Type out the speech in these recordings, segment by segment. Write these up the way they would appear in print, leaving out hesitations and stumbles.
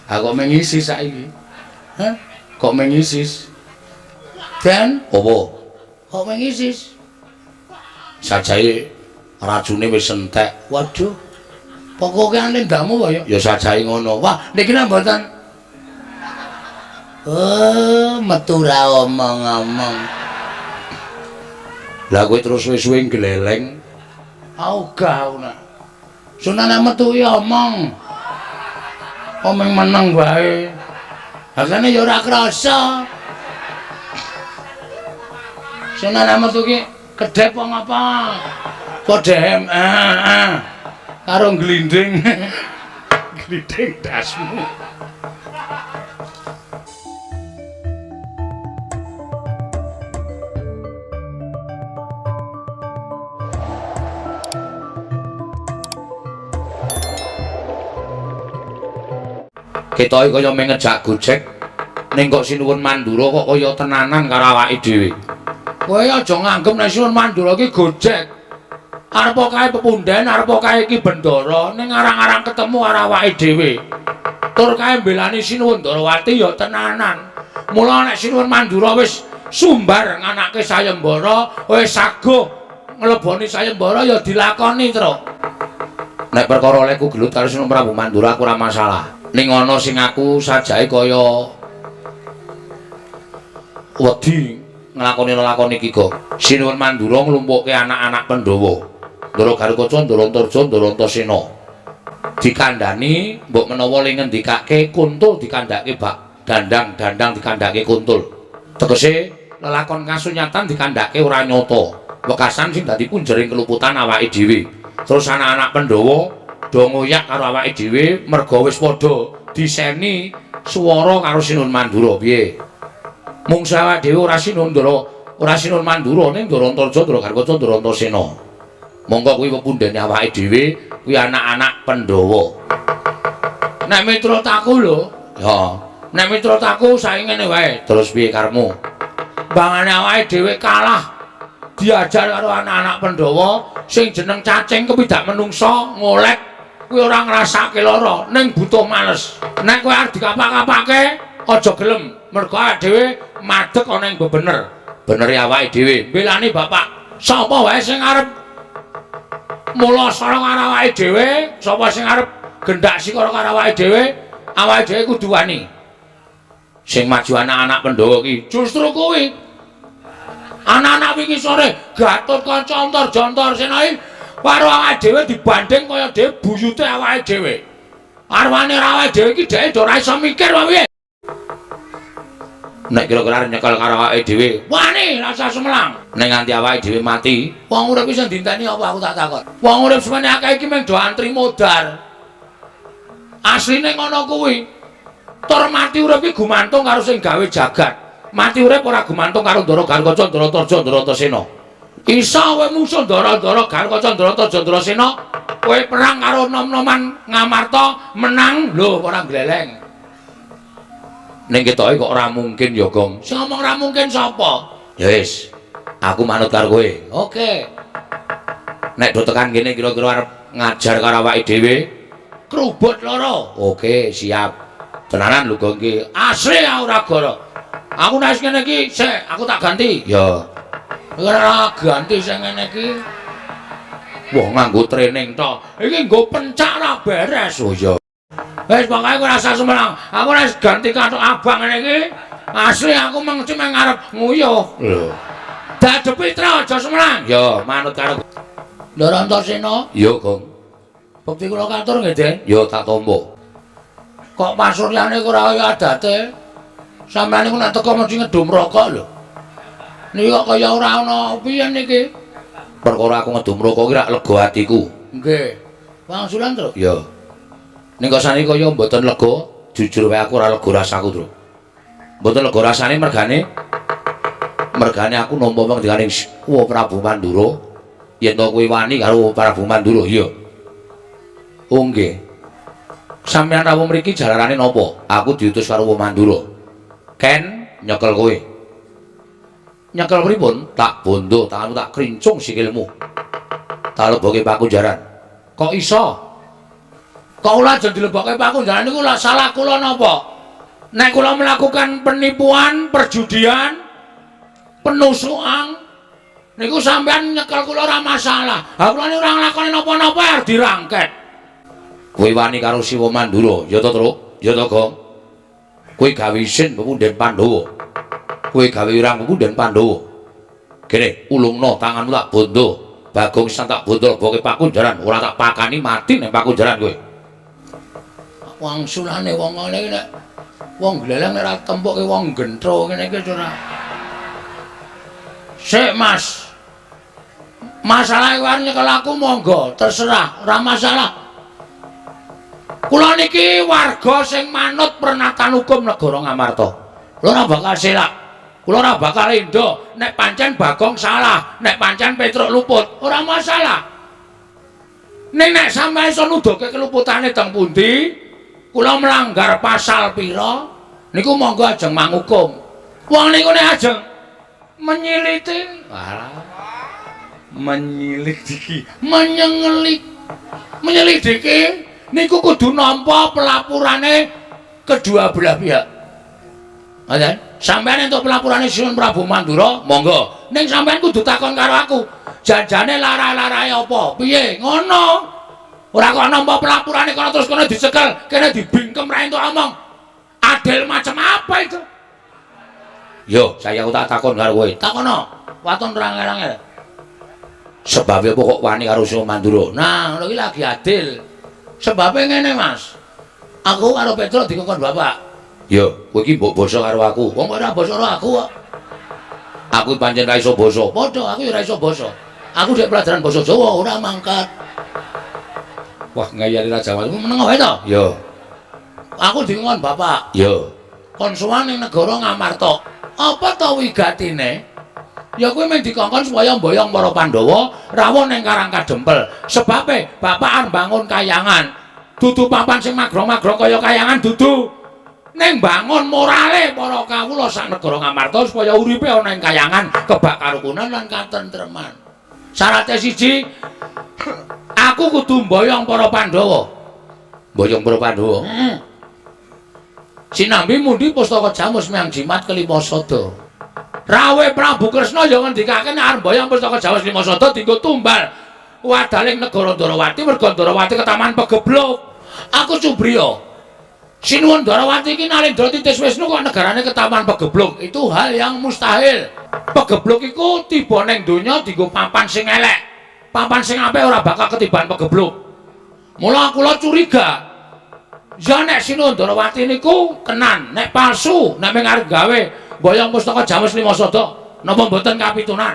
Ha kok mengisi saiki? Hah? Kok mengisis? Den, Apa? kok mengisis? Sajahe racune wis entek. Waduh. Pokoke lendamu kaya Ya sajahe ngono. Wah, niki nang mboten. Oh, metu ra omong-omong. Lah kowe terus suwe-suwe gleleng. Ogah aku nak. Sunane metu ki omong. Omong meneng wae. Rasane ya ora krasa. Sunane metu ki kedhep wong apa? Padha karo glinding. Glinding dasmu. Ketoke kaya mung ngejak gojek ning kok Sinuwun Mandura kok kaya tenanan karo awake dhewe. Kowe aja nganggep nek Sinuwun Mandura ki gojek. Arep kae pepunden, arep kae iki bendara, ning arang-arang ketemu karo awake dhewe. Tur kae mbelani Sinuwun Ndarawati ya tenanan. Mula nek Sinuwun Mandura wis sumbar nganake sayembara, wis saguh ngleboni sayembara ya dilakoni, Truk. Nek perkara olehku gelut karo Sinuwun Prabu Mandura aku ora masalah. Ning ana sing aku sajahe kaya wedi nglakoni lelakon iki kok. Sinuwun Mandura nglumpukke anak-anak Pandhawa. Ndara Garukaca, Ndara Antarja, Ndara Antasena. Dikandhani mbok menawa le ngendikake kuntul dikandhake bak dandang, dandang dikandhake kuntul. Tegese lelakon kasunyatan dikandhake ora nyata. Wekasan sing dadi punjering keluputan awake dhewe. Terus anak-anak Pandhawa do ngoyak karo awake dhewe merga wis padha diseni swara karo Sinuwun Mandura. Piye? Mungsu awake dhewe ora Sinuwun Ndara, ora Sinuwun Mandura ning Ndara Antarja, Ndara Garukaca, Ndara Antasena. Monggo kuwi pepundhene awake dhewe, kuwi anak-anak Pandhawa. Nek miturut aku lho, ya, nek miturut aku saiki ngene wae. Terus piye karepmu? Bangane awake dhewe kalah diajar karo anak-anak Pandhawa sing jeneng cacing kepidak menungsa ngolek kuwi ora ngrasake lara ning butuh males. Nek kowe arep dikapak-kapake aja gelem, mergo awake dhewe madeg ana ing bebener. Benere awake dhewe. Mbelani bapak, sapa wae sing arep mula sara karo awake dhewe, sapa sing arep gendak sikara karo awake dhewe kudu wani. Sing maju anak-anak Pandhawa ki justru kuwi. Anak-anak wingi sore Gatotkaca Antarja Antasena iki karo awake dhewe dibanding kaya dhewe buyute awake dhewe. Arwane ora awake dhewe iki dheke ora iso mikir wae piye. Nek kira-kira arep nyekel karo awake dhewe, wani rasa sumelang. Nek nganti awake dhewe mati, wong urip iki sing dinteni apa aku tak takon. Wong urip semene akeh iki mung do antri modar. Asline ngono kuwi. Tur mati urip iki gumantung karo sing gawe jagat. Mati urip ora gumantung karo Ndara Garukaca, Ndara Antarja, Ndara Antasena. Iso kowe musuh Ndara-ndara Garukaca, Ndara Antarja, Ndara Sena, kowe perang karo nom-noman Ngamarta menang lho ora gleleng. Ning ketoke kok ora mungkin ya, Gong. Sing ngomong ora mungkin sapa? Ya wis, aku manut karo kowe. Oke. Nek do tekan kene kira-kira arep ngajar karo awake dhewe, krubut loro. Oke, siap. Tenanan lho, Gong iki. Asli ora goro. Aku nek ngene iki, sik aku tak ganti. Ya. Ora ganti sing ngene iki. Wah, nganggo training to. Iki nggo pencak ora beres. Oh iya. Wis pokoke ora usah sumelang. Aku nek ganti kathok abang ngene iki, asli aku mengci meng arep nguyuh. Lho. Dadepi tra aja sumelang. Ya, manut karo Ndara Antasena. Iya, Gong. Bekti kula katur nggih, Den. Ya tak tampa. Kok pasuryane ora kaya adate? Sampeyan niku nek teko mesti ngedum rokok lho. Niki kok kaya ora ana piye niki? Perkara aku ngedum rokok ki rak lega atiku. Nggih. Wangsulan, Truk. Ya. Ning kok saniki kaya mboten lega, jujur wae aku ora lega rasaku, Truk. Mboten lega rasane mergane aku nampa pengendikaning Wa Prabu Mandura yen to kuwi wani karo Prabu Mandura. Iya. Oh nggih. Sampeyan rawuh mriki jalarane napa? Aku diutus karo Wa Mandura. Ken nyekel kowe. Nyekel pripun? Tak bondo, tanganmu tak krincung sikilmu. Tak leboke pakunjaran. Kok iso? Kok ora aja dilebokke pakunjaran niku lha salah kula napa? Nek kula melakukan penipuan, perjudian, penusukan niku sampean nyekel kula ora masalah. Ha kula niku ora nglakoni napa-napa arep dirangket. Kowe wani karo Siwa Mandura, ya to, Truk? Ya to, Gong? Kowe gawe isin pepunden Pandhawa. Kowe gawe wirang pepunden Pandhawa. Kene, ulungno tanganmu tak bondo. Bagong sisan tak bondo lebokke pakunjaran, ora tak pakani mati ning pakunjaran kowe. Wangsulane wong ngene iki nek wong gleleng nek ora tempukke wong gentro ngene iki ora. Sik, Mas. Masalah kowe arep nyekel aku monggo, terserah, ora masalah. Kula niki warga sing manut pernatan hukum negara Ngamarta. Kula ora bakal selak. Kula ora bakal endo nek pancen Bagong salah, nek pancen Petruk luput, ora masalah. Ning nek sampeyan iso nuduhke keluputane teng pundi, kula melanggar pasal pira, niku monggo ajeng mangukum. Wong niku nek ajeng menyiliti, walah. Menyelidiki, menyengelik, menyelidiki niku kudu nampa pelapurane kedua belah pihak. Ngoten? Sampeyan entuk pelapurane Sinuwun Prabu Mandura, monggo. Ning sampeyan kudu takon karo aku. Janjane lara-larae apa? Piye? Ngono. Ora kok nampa pelapurane kono terus kono dicekel, kene dibingkem ra entuk omong. Adil macam apa itu? Yo, saya aku tak takon karo kowe. Takono. Waton ora angel-angel. Sebabe apa kok wani karo Siwa Mandura? Nah, ngono iki lagi adil. Sebabe ngene, Mas. Aku karo Petruk dikongkon bapak. Yo, kowe iki mbok basa karo aku. Wong kok ora basa karo aku kok. Aku pancen ra iso basa. Padha, aku ya ora iso basa. Aku dhek pelajaran basa Jawa ora mangkat. Wah, ngeyeli Raja Wali. Meneng wae to? Yo. Aku dikongkon bapak. Yo. Kon sowan ning negara Ngamarta. Apa to wigatine? Ya kuwi mung dikongkon supaya mboyong para Pandhawa rawuh ning Karang Kadempel. Sebabe bapak arep bangun kayangan. Dudu papan sing magrong-magrong kaya kayangan dudu. Ning bangun morale para kawula sak negara Ngamarta supaya uripe ana ing kayangan kebak karukunan lan katentreman. Syarate siji, aku kudu mboyong para Pandhawa. Mboyong para Pandhawa? Heeh. Sinambi mundi pustaka Jamus miang jimat kelima sada. Rawe Prabu Kresna ya ngendikake nek arep mboyong pustaka Jamus lima sada dienggo tumbal wadaling negara Ndorowati merga Ndorowati ketaman pegebluk. Aku cubriya. Sinuwun Ndorowati iki Nalendra Titis Wisnu kok negarane ketaman pegebluk. Itu hal yang mustahil. Pegebluk iku tiba ning donya dienggo papan sing elek. Papan sing apik ora bakal ketiban pegebluk. Mula kula curiga. Ya nek Sinuwun Ndorowati niku kenan, nek palsu, nek mung arep gawe mboyong pustaka Jamus lima sada, napa mboten kapitunan?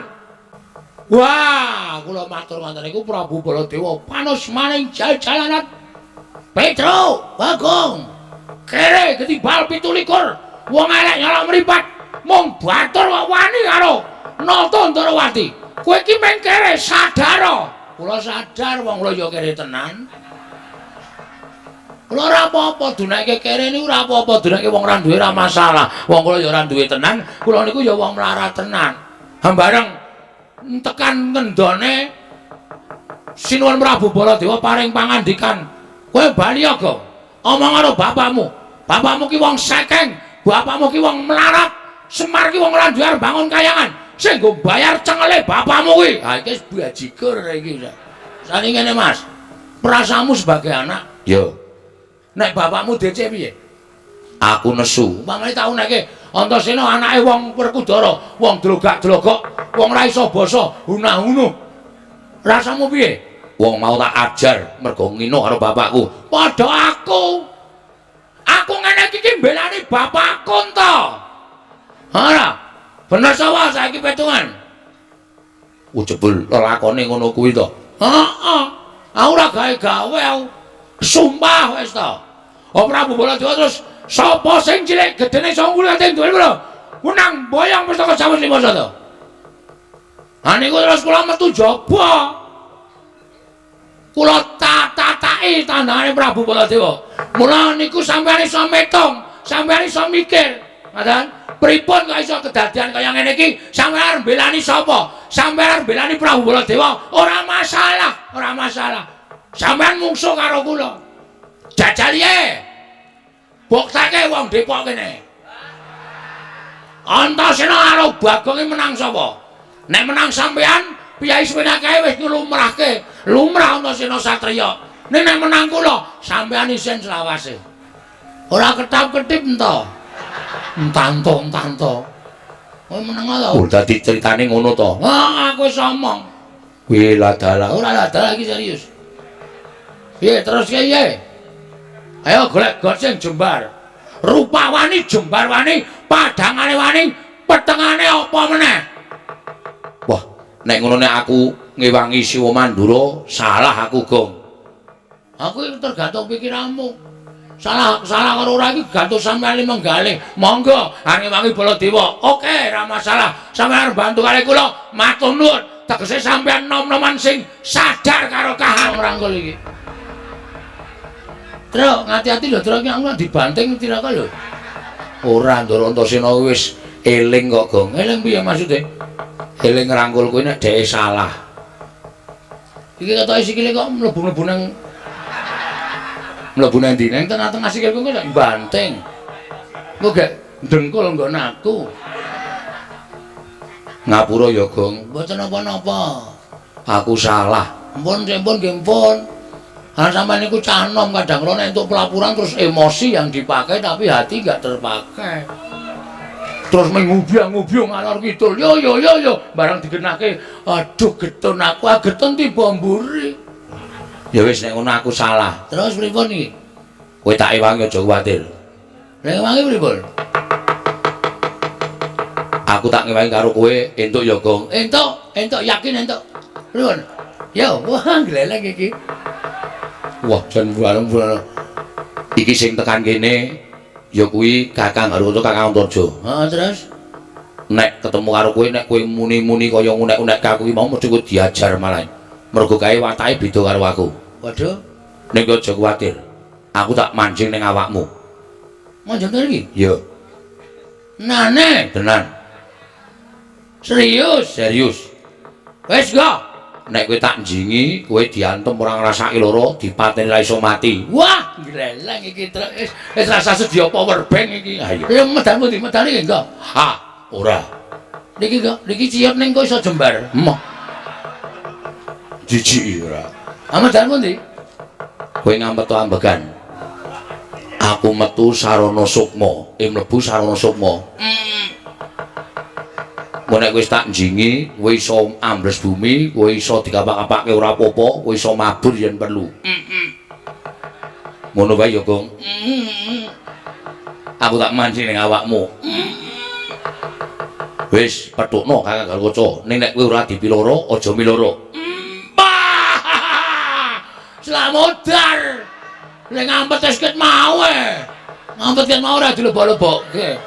Wah, kula matur ngoten niku Prabu Baladewa panus maning jal-jalanan. Petro, Bagong, kere ketibal 27, wong elek nyolok mripat, mung batur kok wani karo Nata Ndorowati. Kowe iki mung kere sadar. Kula sadar wong kula ya kere tenan. Kula ora apa-apa dunake kere niku ora apa-apa, dunake wong ora duwe ora masalah. Wong kula ya ora duwe tenan, kula niku ya wong melarat tenan. Hambareng tekan ngendone Sinuwun Prabu Baladewa paring pangandikan, kowe bali ya, Gong. Omong karo bapakmu. Bapakmu ki wong sekeng, bapakmu ki wong melarat, Semar ki wong ora duwe arep bangun kayangan. Sing nggo bayar cengele bapakmu kuwi. Ha iki wis bajigur iki. Sani ngene, Mas. Perasaanmu sebagai anak? Yo. Nek bapakmu DC piye? Aku nesu. Umpamane tak uneke Antasena anake wong Werkudara, wong drogak-drogok, wong ra iso basa, hunah-hunuh. Rasamu piye? Wong mau tak ajar mergo ngino karo bapakku. Padha aku. Aku ngene iki ki mbelani bapakku to. Ora. Bener sapa saiki petungan? Jebul lelakone ngono kuwi to. Heeh. Aku ora gawe-gawe aku. Sumpah wis to. Oh Prabu Baladewa terus sapa sing cilik gedene iso ngulate duwe lho. Menang boyong pustaka Jamus lima sada. Ha niku terus kula metu jaba. Kula tatataki tandangane Prabu Baladewa. Mula niku sampeyan iso metung, sampeyan iso mikir. Ngoten? Pripun kok iso kedadian kaya ngene iki? Sampeyan arep mbelani sapa? Sampeyan arep mbelani Prabu Baladewa? Ora masalah, ora masalah. Sampeyan mungsuh karo kula. Jajal ye. Buktake wong Depok kene. Antasena karo Bagong iki menang sapa? Nek menang sampean, piyai semene kae wis nglumrahke. Lumrah Antasena satriya. Nek menang kula, sampean isin selawase. Ora ketap-ketip ento. Entanto-entanto. Kowe meneng to. Oh, dadi critane ngono to. Wah, aku wis omong. Kuwi ladalah. Ora ladalah iki serius. Piye terus piye? Ayo golek got sing jembar. Rupa wani, jembar wani, padhangane wani, petengane apa meneh? Wah, nek ngono nek aku ngewangi Siwa Mandura, salah aku, Gong. Aku iki tergantung pikiranmu. Salah salah karo ora iki gantung sampeyan menggalih. Monggo arep ngewangi Baladewa. Oke, ora masalah. Sampeyan arep bantu kali kula, matur nuwun. Tegese sampeyan nom-noman sing sadar karo kahanan ngrangkul iki. Truk, ngati-ati lho, Truk, iki aku dibanting tiraka lho. Ora, Ndara Antasena wis eling kok, Gong. Eling piye maksude? Eling ngrangkul kuwi nek dheke salah. Iki ketoke sikile kok mlebu-mlebu nang mlebu nang ndi? Nang tengah-tengah sikilku kok banting. Engko gek dengkul nggon aku. Ngapura ya, Gong. Mboten napa-napa. Aku salah. Mpun, mpun nggih mpun. Ha sampeyan niku cah nom kadang kala nek entuk pelaporan terus emosi yang dipakai tapi hati enggak terpakai. Terus mengubyang-ngubyung ngalor kidul. Yo yo yo yo barang digenahke, aduh getun aku, ah getun tiba mburi. Ya wis nek ngono aku salah. Terus pripun iki? Kowe tak ewangi aja kuwatir. Lah ewangi pripun? Aku tak ngewangi karo kowe entuk ya, Gong. Entuk, entuk yakin entuk. Pripun? Yo, wah gleleng iki. Wah, jan bareng-bareng. Iki sing tekan kene ya kuwi Kakang Haruto, Kakang Antarja. Heeh, terus nek ketemu karo kowe, nek kowe muni-muni kaya ngunek-unek aku iki mau mesti kowe diajar malah. Mergo kae watake beda karo aku. Waduh. Nek aja kuwatir. Aku tak manjing ning awakmu. Manjing iki? Iya. Nane, tenan. Serius? Serius. Wis go. Nek kowe tak njingi, kowe diantem ora ngrasake lara, dipateni ra iso mati. Wah, gleleng iki truk. Wis rasa sedia power bank iki. Ha iya. Ya medal pundi? Medal iki engko. Ha, ora. Niki kok, niki ciyot ning kok iso jembar. Emoh. Jijik ora. Ha medal pundi? Kowe ngampet ambegan. Aku metu sarana sukma, mlebu sarana sukma. Nek wis tak njingi, kowe iso ambles bumi, kowe iso dikapak-kapake ora apa-apa, kowe iso mabur yen perlu. Ngono wae ya, Gong. Aku tak mancing ning awakmu. Wis, pethukno Kakang Garukaca. Ning nek kowe ora dipiloro, aja miloro. Slamodar. Lek ngampet wis ket mau e. Ngampet ket mau ora dilebok-lebokke.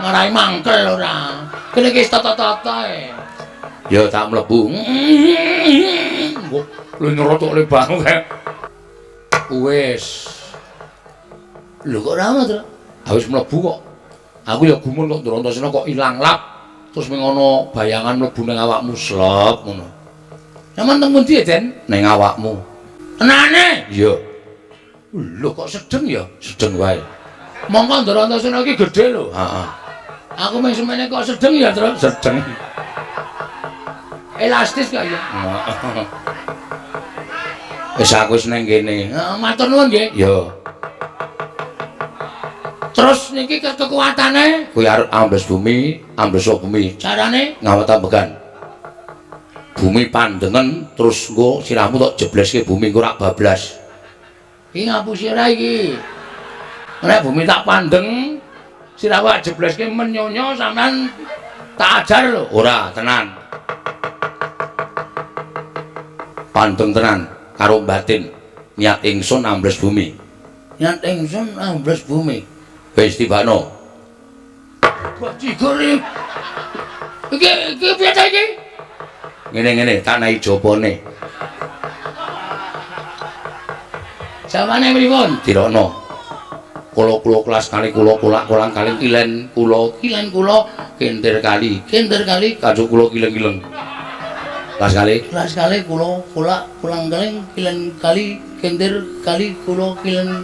Marai mangkel ora. Kene iki wis tata-tata e. Ya tak mlebu. Lho nyerocok le banget. Wis. Lho kok ora to? Ha wis mlebu kok. Aku ya gumun kok Ndara Antasena kok ilang lap. Terus ming ana bayangan mlebu ning awakmu slep ngono. Sampeyan teng pundi, Den? Ning awakmu. Tenane? Iya. Lho kok sedeng ya? Sedeng wae. Mongko Ndara Antasena iki gedhe lho. Heeh. Aku mung semene kok sedeng ya, Tru? Sedeng. Elastis kok ya. Wis aku wis ning kene. Heeh, matur nuwun nggih. Ya. Terus niki kekuatane kuwi arep ambles bumi, ambles bumi. Carane ngawet ambegan. Bumi pandengen terus engko sirahmu tok jebleske bumi engko rak bablas. Iki ngapusi ora iki. Nek bumi tak pandeng, sirahku tak jebleske menyonyo sampean tak ajar lho. Ora, tenan. Pandeng tenan karo batin. Niat ingsun ambles bumi. Niat ingsun ambles bumi. Wis tibakno. Bajigur iki. Iki iki piye ta iki? Ngene-ngene tak nahi jopone. Jawane pripun? Dirokno. Kula-kula kelas kali kula kulak-kulang kali kilen kula kilen kula kintir kali kintir kali kacuk kula kileng-kileng. Kelas kali. Kelas kali kula kulak kulang kaleng kilen kali kentir kali kula kilen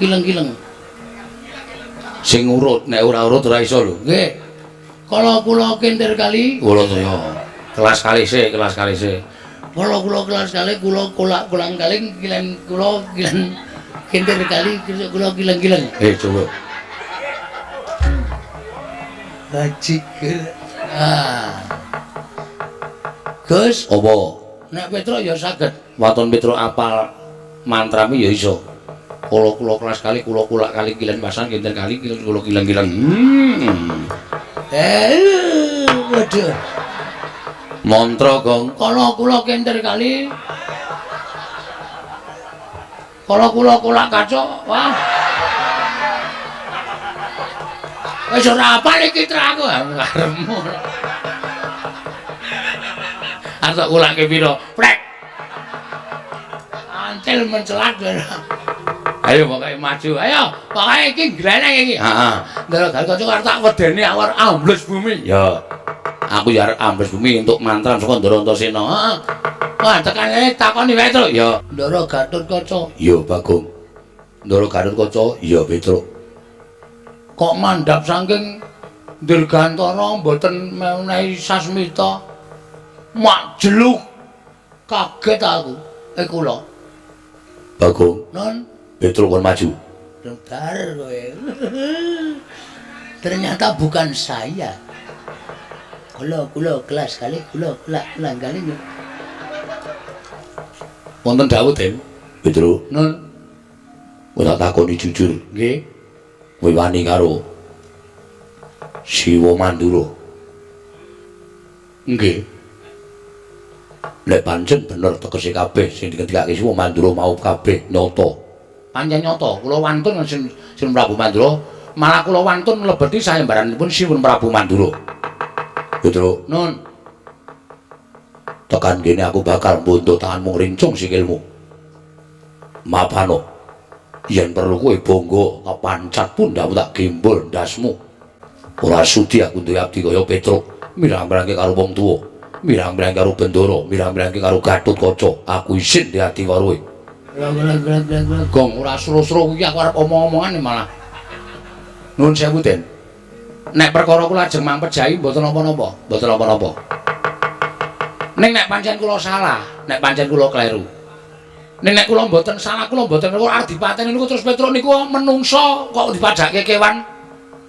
kileng-kileng. Sing urut, nek ora urut ora iso lho. Nggih. Kala kula kentir kali kula saya. Kelas kali sik, kelas kali sik. Kala kula kelas kali kula kulak kulang kaleng kilen kula kilen kentir kali kula kileng-kileng. Coba. Bajigur. Ah. Gus, apa? Nek Petruk ya saged. Waton Petruk apal mantrami ya iso. Kula kula kelas kali kula kulak kali kilen pasan kinten kali kilen kula kileng-kileng. Waduh. Mantra, Gong. Kala kula kintir kali. Kala kula kulak kacuk. Wah. Wis ora apal iki tra aku karepmu. Arep tak kulake pira? Prek. Antil mencelat. Ayo pokoke maju. Ayo, pokoke iki gleneng iki. Heeh. Ndara Gatotkaca arep tak wedeni awar ambles bumi. Ya. Aku ya arep ambles bumi entuk mantran saka Ndara Antasena. Heeh. Wah, tekane takoni wae, Truk. Ya. Ndara Gatotkaca. Ya, Bagong. Ndara Gatotkaca, ya Petruk. Kok mandhap saking Dirgantara mboten menehi sasmita. Mak jeluk. Kaget aku. Kula. Bagong. Non. Petruk kon maju. Bentar kowe. Ternyata bukan saya. Kula kula kelas kali kula kulak kulang kali. Wonten dawuh, Den. Petruk. Nun. Kowe tak takoni jujur. Nggih. Kowe wani karo Siwa Mandura. Nggih. Nek pancen bener tegese kabeh sing dingendikake Siwa Mandura mau kabeh nyata. Pancen nyata, kula wantun Sin Prabu Mandura, malah kula wantun mlebeti sayembaranipun Siwun Prabu Mandura. Petruk. Nun. Tekan kene aku bakal mbundut tanganmu ngrincung sikilmu. Mapano. Yen perlu kowe bangga kepancat pundhakmu tak gembol ndasmu. Ora sudi aku duwe abdi kaya Petruk, mirang-mirangke karo wong tuwa, mirang-mirangke karo Bendara, mirang-mirangke karo Gatotkaca. Aku isin di ati karo kowe. Gong ora sro-sro kuwi aku arep omong-omongan malah. Nuwun sewu, Den. Nek perkara kula ajeng mangpejahi mboten napa-napa, mboten napa-napa. Ning nek pancen kula salah, nek pancen kula kleru. Ning nek kula mboten salah, kula mboten kula arep dipateni niku terus Petruk niku menungso kok dipadhake kewan.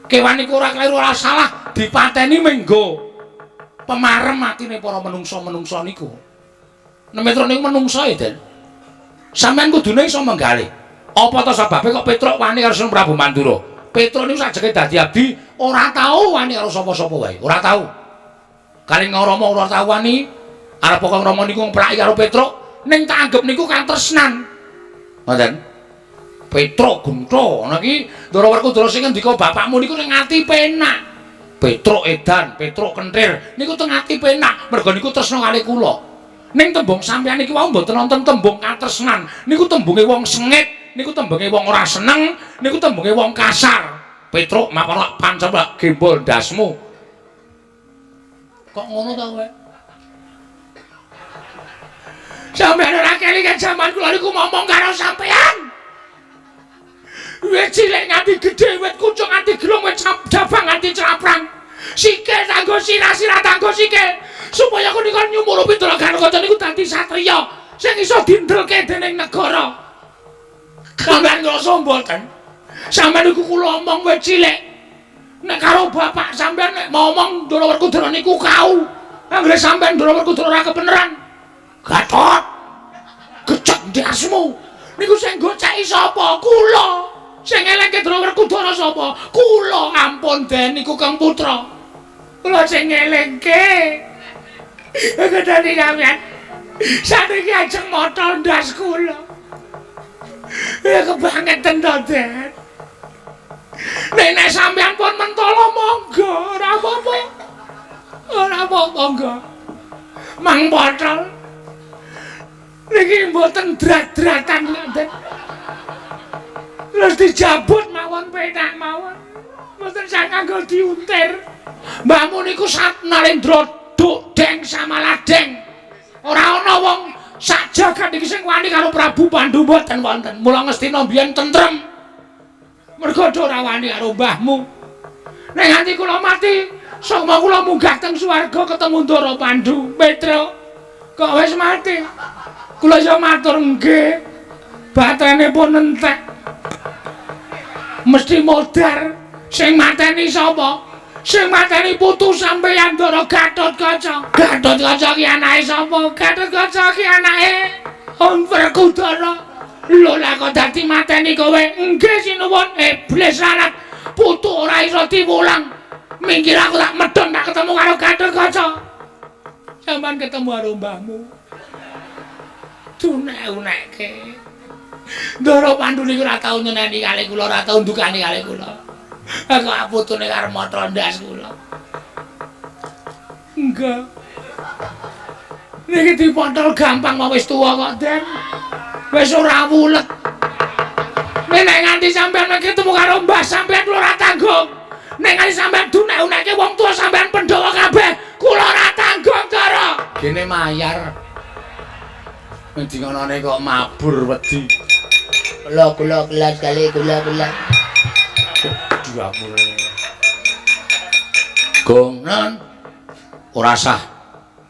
Kewan niku ora kleru ora salah, dipateni menggo pemarem atine para menungso-menungso niku. Nek Petruk niku menungso ya, Den. Sampeyan kudune iso menggalih. Apa ta sebabe kok Petruk wani karo Sunan Prabu Mandura? Petruk niku sajeke dadi abdi ora tau wani karo sapa-sapa wae, ora tau. Kali Rama ora tau wani, arep kok Rama niku ngplaki karo Petruk, ning tak anggep niku katresnan. Ngoten. Petruk gentha ana iki Ndara Werkudara sing ngendika bapakmu niku ning ati penak. Petruk edan, Petruk kentir niku teng ati penak, merga niku tresna kali kula. Ning tembung sampeyan iki wau mboten wonten tembung katresnan. Niku tembunge wong sengit, niku tembunge wong ora seneng, niku tembunge wong kasar. Petruk mapalak pancen gembol ndasmu. Kok ngono ta kowe? Sampeyan ora kelingan jaman kula niku ngomong karo sampeyan. Wit cilik nganti gedhe, wit kucung nganti gelung, wit jabang nganti craprang. Sikil tanggo sirah, sirah tanggo sikil. Supaya aku niku nyumurupi Ndara Gatotkaca niku dadi satriya sing iso dindelke dening negara. Sampeyan ngrasa mboten? Sampeyan niku kula omong wit cilik. Nek karo bapak sampeyan nek ngomong Ndara Werkudara niku kau. Anggere sampeyan Ndara Werkudara ora kebeneran. Gatot. Gecek ndasmu. Niku sing goceki sapa? Kula. Sing eleke Ndara Werkudara sapa? Kula. Ampun Den niku Kang Putra. Kula sing ngelingke. Gedane sampeyan. Saniki ajeng motol ndas kula. Ya kebangetan to, Den. Nek nek sampeyan pun mentolo monggo, ora apa-apa. Ora apa-apa monggo. Mang potol. Niki mboten drat-dratan Den. Terus dijabut mawon penak mawon. Mboten sang kanggo diuntir. Mbahmu niku Sat Narendra Duk Deng Samaladeng. Ora ana wong sak jagat iki sing wani karo Prabu Pandu mboten wonten. Mula Ngastina mbiyen tentrem. Mergo ora wani karo mbahmu. Nek nganti kula mati, sukma kula munggah teng swarga ketemu Ndara Pandu. Petro, kok wis mati? Kula iso matur nggih. Baterene pun entek. Mesti modar. Sing mateni sapa? Sing mateni putu sampeyan Ndara Gatotkaca. Gatotkaca ki anake sapa? Gatotkaca ki anake Om Werkudara. Lho lah kok dadi mateni kowe? Nggih sinuwun. Iblis lanat. Putu ora iso diwulang. Minggir aku tak medhon tak ketemu karo Gatotkaca. Sampeyan ketemu karo mbahmu. Dunek-unekke. Ndara Pandu niku ora tau nyeneni kali kula, ora tau ndukani kali kula. Aku putune karo motro ndas kula. Enggak. Niki dipotol gampang wis tuwa kok, Den. Wis ora wulet. Nek nganti sampeyan ketemu karo mbah sampeyan kula ora tanggung. Nek nganti sampeyan dunek-unekke wong tuwa sampeyan Pandhawa kabeh, kula ora tanggung, Ndara. Gene mayar. Endi ngonone kok mabur wedi. Kula kula kelas kali kula kula. Diapure. Gong non ora sah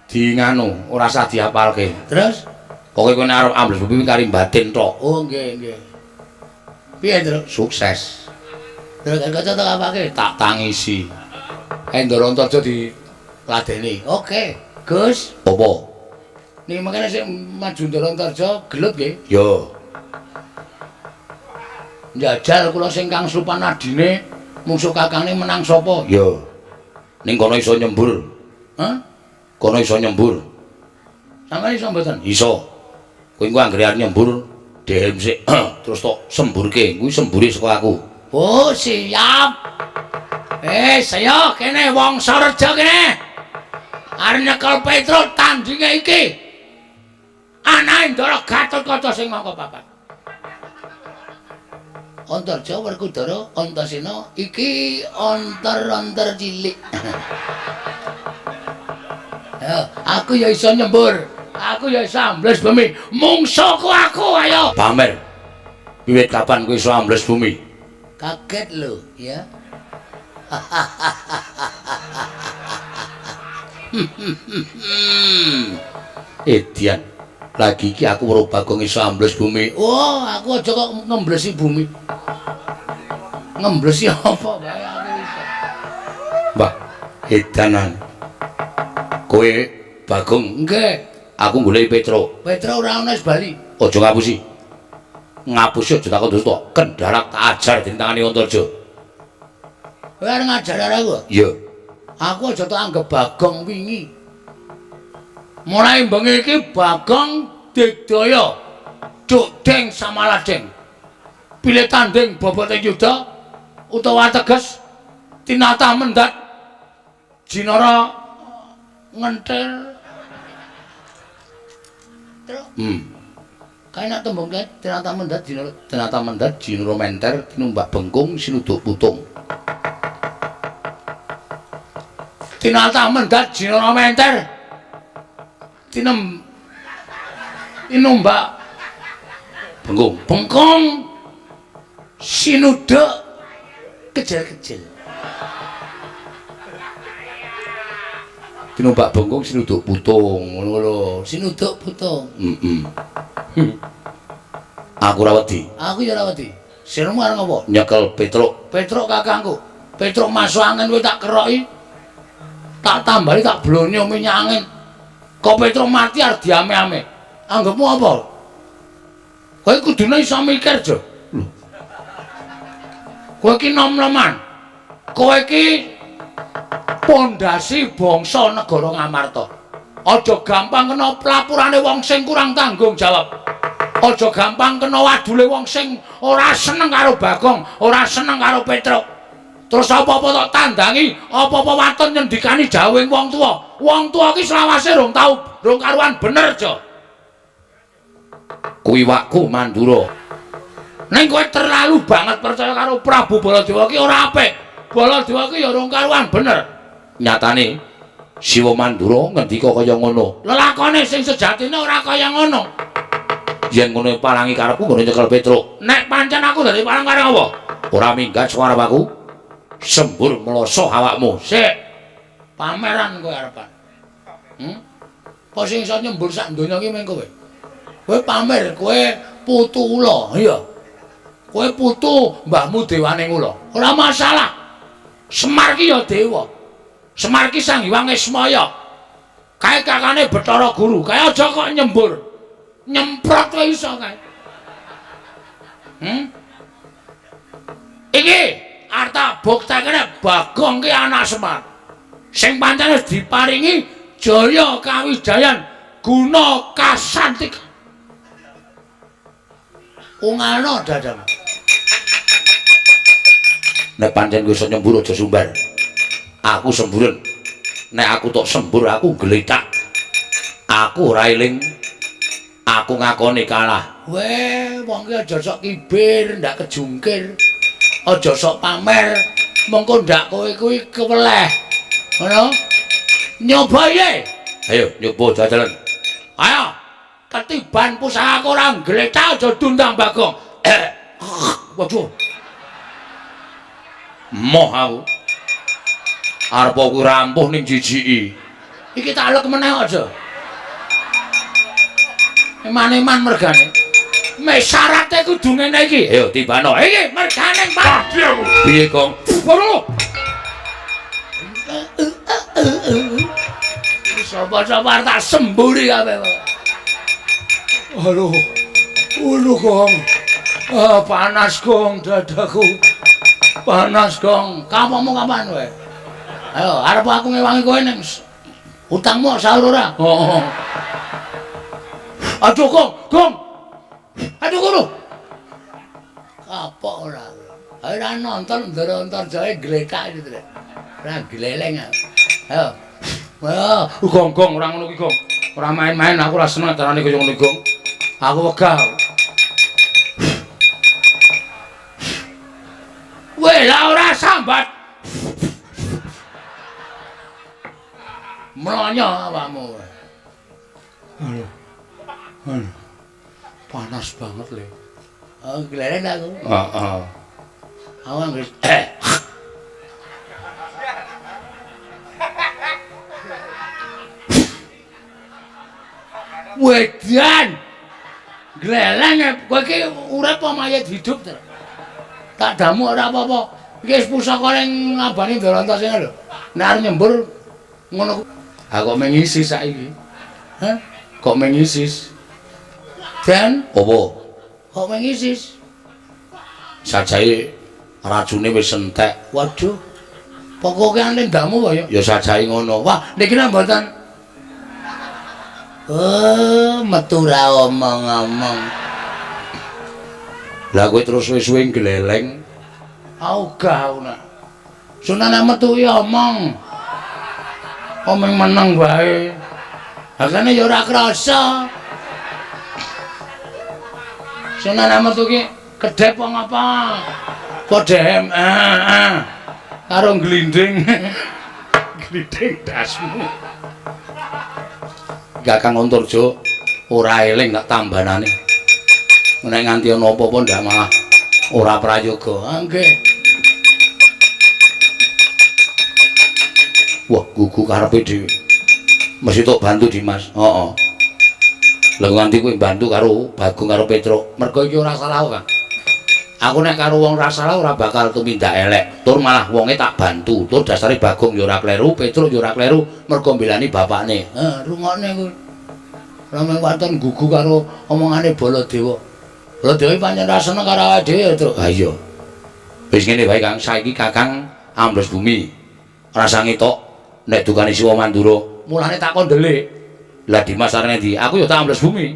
di nganu, ora sah diapalke. Terus pokoke kowe nek arep ambles bumi kari batin tok. Oh nggih nggih. Piye, Ndro? Sukses. Terus kanca tak apake? Tak tangisi. Ndara Antarja di ladeni. Oke, Gus. Apa? Niki mangkene sing maju Ndara Antarja gelut nggih? Ya. Njajal kula sing kang slupan adine mungsuh kakangne menang sapa? Ya. Ning kono iso nyembur. Hah? Kono iso nyembur. Sampeyan iso mboten? Iso. Kowe engko anggere arep nyembur dehem sik terus tok semburke. Kuwi sembure saka aku. Oh, siap. Saya kene wong Sareja kene. Arep nyekel Petruk tandinge iki. Anake Ndara Gatotkaca sing angka papat. Antarja Werkudara Antasena iki onter-onter cilik. Ya, aku ya iso nyembur. Aku ya iso ambles bumi. Mungsuhku aku ayo. Pamer. Wiwit kapan kowe iso ambles bumi? Kaget lho, ya. Edian. Lagi iki aku weruh Bagong iso ambles bumi. Oh, aku aja kok ngemblesi bumi. Ngemblesi apa bae aku iso. Mbah, edanan. Kowe Bagong? Nggih. Aku goleki Petruk. Petruk ora ono wis bali. Aja ngapusi. Ngapusi aja takon dosa. Kendharak tak ajar ditangani Antarja. Kowe arep ngajar aku? Iya. Aku aja tak anggap Bagong wingi. Mulai bengi iki Bagong digdaya Duk Deng Samaladeng. Pilih tanding bobote yuda utawa teges tinatah mendat jinara ngentil. Terus kae nek tembung kae tinatah mendat jinara, tinatah mendat jinara menter tinumbak bengkung sinuduk putung. Tinatah mendat jinara menter tinumbak bengkung bengkung sinuduk kecil-kecil. Tinumbak bengkung sinuduk putung ngono lho. Sinuduk putung. Heeh. Aku ora wedi. Aku ya ora wedi. Sirmu arep ngopo? Nyekel Petruk. Petruk kakangku. Petruk masuk angin kowe tak keroki. Tak tambali tak blonyo minyak angin. Kok Petruk mati arep diame-ame. Anggepmu apa? Kowe kudune iso mikir, Jo. Lho. Kowe iki nom-noman. Kowe iki pondasi bangsa negara Ngamarta. Aja gampang kena pelapurane wong sing kurang tanggung jawab. Aja gampang kena wadule wong sing ora seneng karo Bagong, ora seneng karo Petruk. Terus apa-apa tok tandangi, apa-apa waton nyendikani dawuhing wong tuwa. Wong tuwa iki selawase rong tau, rong karuan bener, Jo. Kuwi wakku Mandura. Ning kowe terlalu banget percaya karo Prabu Baladewa ki ora apik. Baladewa ki ya rong karuan bener. Nyatane Siwa Mandura ngendika kaya ngono. Lelakone sing sejatine ora kaya ngono. Yen ngono palangi karepku nggone nyekel Petruk. Nek pancen aku dadi palang karep apa? Ora minggat saka arep aku. Sembur mloso awakmu. Sik. Pameran kowe arepan. Apa sing iso nyembur sak donya iki meng kowe? Kowe pamer, kowe putu ula, iya. Kowe putu mbahmu dewane ula. Ora masalah. Semar ki ya dewa. Semar ki Sang Hyang Ismaya. Kae kakane Bathara Guru. Kae aja kok nyembur. Nyemprot kowe iso kae. Iki arta buktekne Bagong ki anak Semar. Sing pancen wis diparingi jaya kawijayan guna kasantika. Ungalno dadamu. Nek pancen kowe iso nyembur aja sumbar. Aku semburen. Nek aku tok sembur aku gletak. Aku ora eling. Aku ngakoni kalah. Weh, wong ki aja sok kibir, ndak kejungkir. Aja sok pamer, mengko ndak kowe kuwi keweleh. Ngono? Nyoba ye. Ayo nyoba jajalan. Ayo. Ketiban pusakaku ora gletak aja dundang Bagong. Waduh. Moh aku. Arep aku rampuh ning jijiki. Iki tak lek meneh aja. Eman-eman mergane. Mek syarate kudu ngene iki. Ayo tibano. Iki mergane Pak. Piye, Gong? Waduh. Sapa-sapa tak semburi kabeh. Aduh. Aduh, Gong. Panas, Gong, dadaku. Panas, Gong. Kapamu kapan kowe? Ayo, arep aku ngewangi kowe ning utangmu sahur ora? Heeh. Aduh, Gong, Gong. Aduh, kono. Kapok ora. Ayo ora nonton Ndara Antarjaya gletak iki, Trek. Ora gleleng. Ayo. Wah, Gong, Gong, ora ngono ki, Gong. Ora main-main, aku ora seneng acarane kaya ngono, Gong. Aku wegah. Weh, lah ora sambat. Mlonyo awakmu. Aduh. Aduh. Panas banget, Le. Oh, gleleng aku. Heeh. Aku anggere Wedan. Gleleng kowe iki urip apa mayit hidup to? Tak damu ora apa-apa. Iki wis pusaka ning ngabani Ndarantasena lho. Nek arep nyembur ngono. Ha kok mengisis saiki. Hah? Kok mengisis? Dan apa? Kok mengisis? Sajae racune wis entek. Waduh. Pokoke ane ndamu apa ya? Ya sajae ngono. Wah, niki lho mboten. Oh, metu ra omong-omong. Lah kowe terus suwe-suwe gleleng. Ogah aku nak. Sunane metu ki omong. Omong meneng wae. Hakane ya ora krasa. Sunane metu ki kedhep apa ngapa? Padha karo glinding. Glinding dasmu. Kakang Antarja ora eling tak tambanane. Nek nganti ana apa-apa ndak malah ora prayoga. Nggih. Wah, gugu karepe dhewe. Mesti tok bantu Dimas. Heeh. Lah nganti kowe bantu karo Bagong karo Petruk. Mergo iki ora salah, Kang. Aku nek karo wong ora salah ora bakal tumindak elek. Tur malah wonge tak bantu. Tur dasare Bagong ya ora kleru, Petruk ya ora kleru, mergo mbelani bapakne. Heh, rungokne kuwi. Rame waton gugu karo omongane Baladewa. Baladewa pancen ra seneng karo awake dhewe ya, Truk. Ha iya. Wis ngene wae, Kang. Saiki Kakang ambles bumi. Rasa ngetok nek dukane Siwa Mandura. Mulane tak kon ndelik. Lah Dimas arep ndi? Aku ya tak ambles bumi.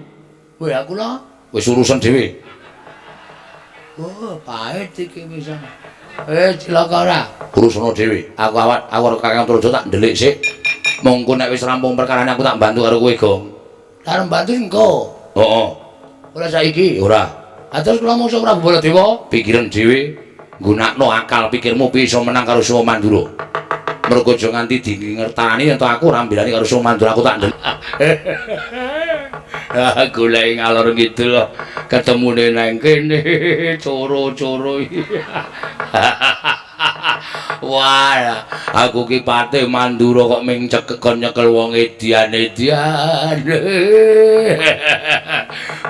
Weh, aku lho wis urusan dhewe. Oh, pahit iki pisan. Cilaka ora? Urusana dhewe. Aku awak aku karo Kakang Antarja tak ndelik sik. Mongko nek wis rampung perkarane aku tak bantu karo kowe, Gong. Arep bantu engko. Heeh. Ora saiki? Ora. Ha terus kula mungsuh Prabu Baladewa, pikiran dhewe, nggunakno akal pikirmu piye iso menang karo Siwa Mandura. Mergo aja nganti dingertani yen to aku ora mbelani karo Sung Mandura aku tak ndel. Goleki ngalor ngidul ketemune nang kene coro-coro. Wah, aku ki Patih Mandura kok ming cekekon nyekel wong edian-edian.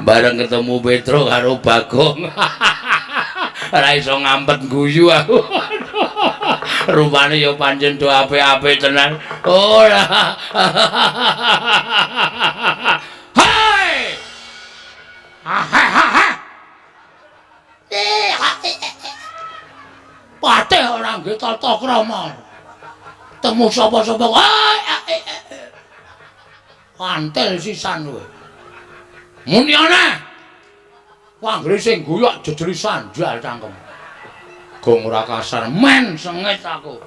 Bareng ketemu Petruk karo Bagong. Ora iso ngampet guyu aku. Rupane ya pancen do apik-apik tenan. Ora. Hai. Ha ha. Patih ora nggih tata krama. Temu sapa-sapa. Pantel sisan kowe. Muni ana. Anggere sing guyok jejeli sandal cangkem. Gong ora kasar men sengit aku.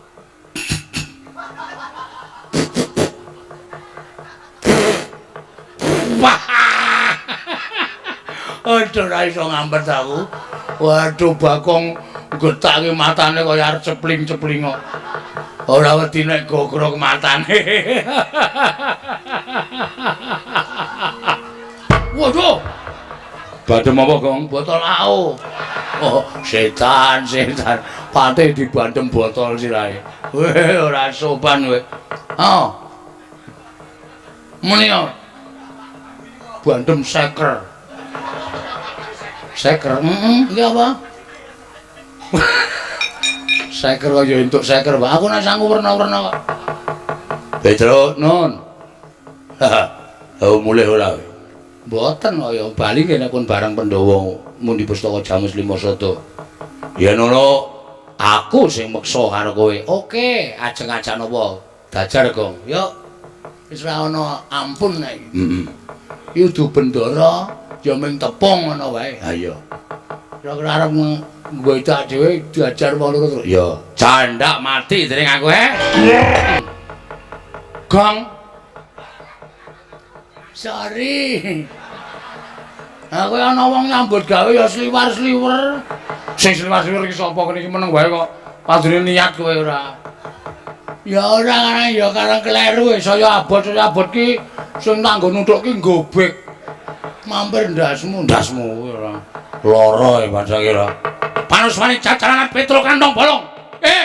Wah. Aduh ora iso ngampet aku. Waduh Bagong getake matane kaya arep cepling-cepling kok. Ora wedi nek gogrok matane. Waduh. Badhe apa, Gong? Botol AO. Oh, setan, setan. Patih dibandem botol sirahe. Weh, ora sopan kowe. Oh. Muni yo. Bandem seker. Seker, heeh, iki apa? Seker kok ya entuk seker, Pak. Aku nek sangu werna-werna kok. Petruk, nun. Oh, mulih ora. Mboten kok ya bali kene pun bareng Pandhawa mundi pustaka Jamus Lima Sada. Yen ana aku sing meksa karo kowe. Oke, ajeng-ajak napa? Dajar, Gong. Yo. Wis ora ana ampun nek iki. Heeh. Iki udu bendara ya ming tepung ngono wae. Ha iya. Kira-kira arep nggodak dhewe diajar wong loro terus. Ya, jandak mati dening aku, he. Gong. Sorry. Aku ana wong nyambut gawe ya sliwar-sliwer. Sing sliwar-sliwer iki sapa kene iki meneng wae kok. Padune niat kowe ora. Ya ora karang ya karang kleru saya abot ki sing tanggo nuthuk ki gobek. Mampir ndasmu, ndasmu kuwi ora. Lara e padha kira. Panuswane cacarangan Petruk kantong bolong.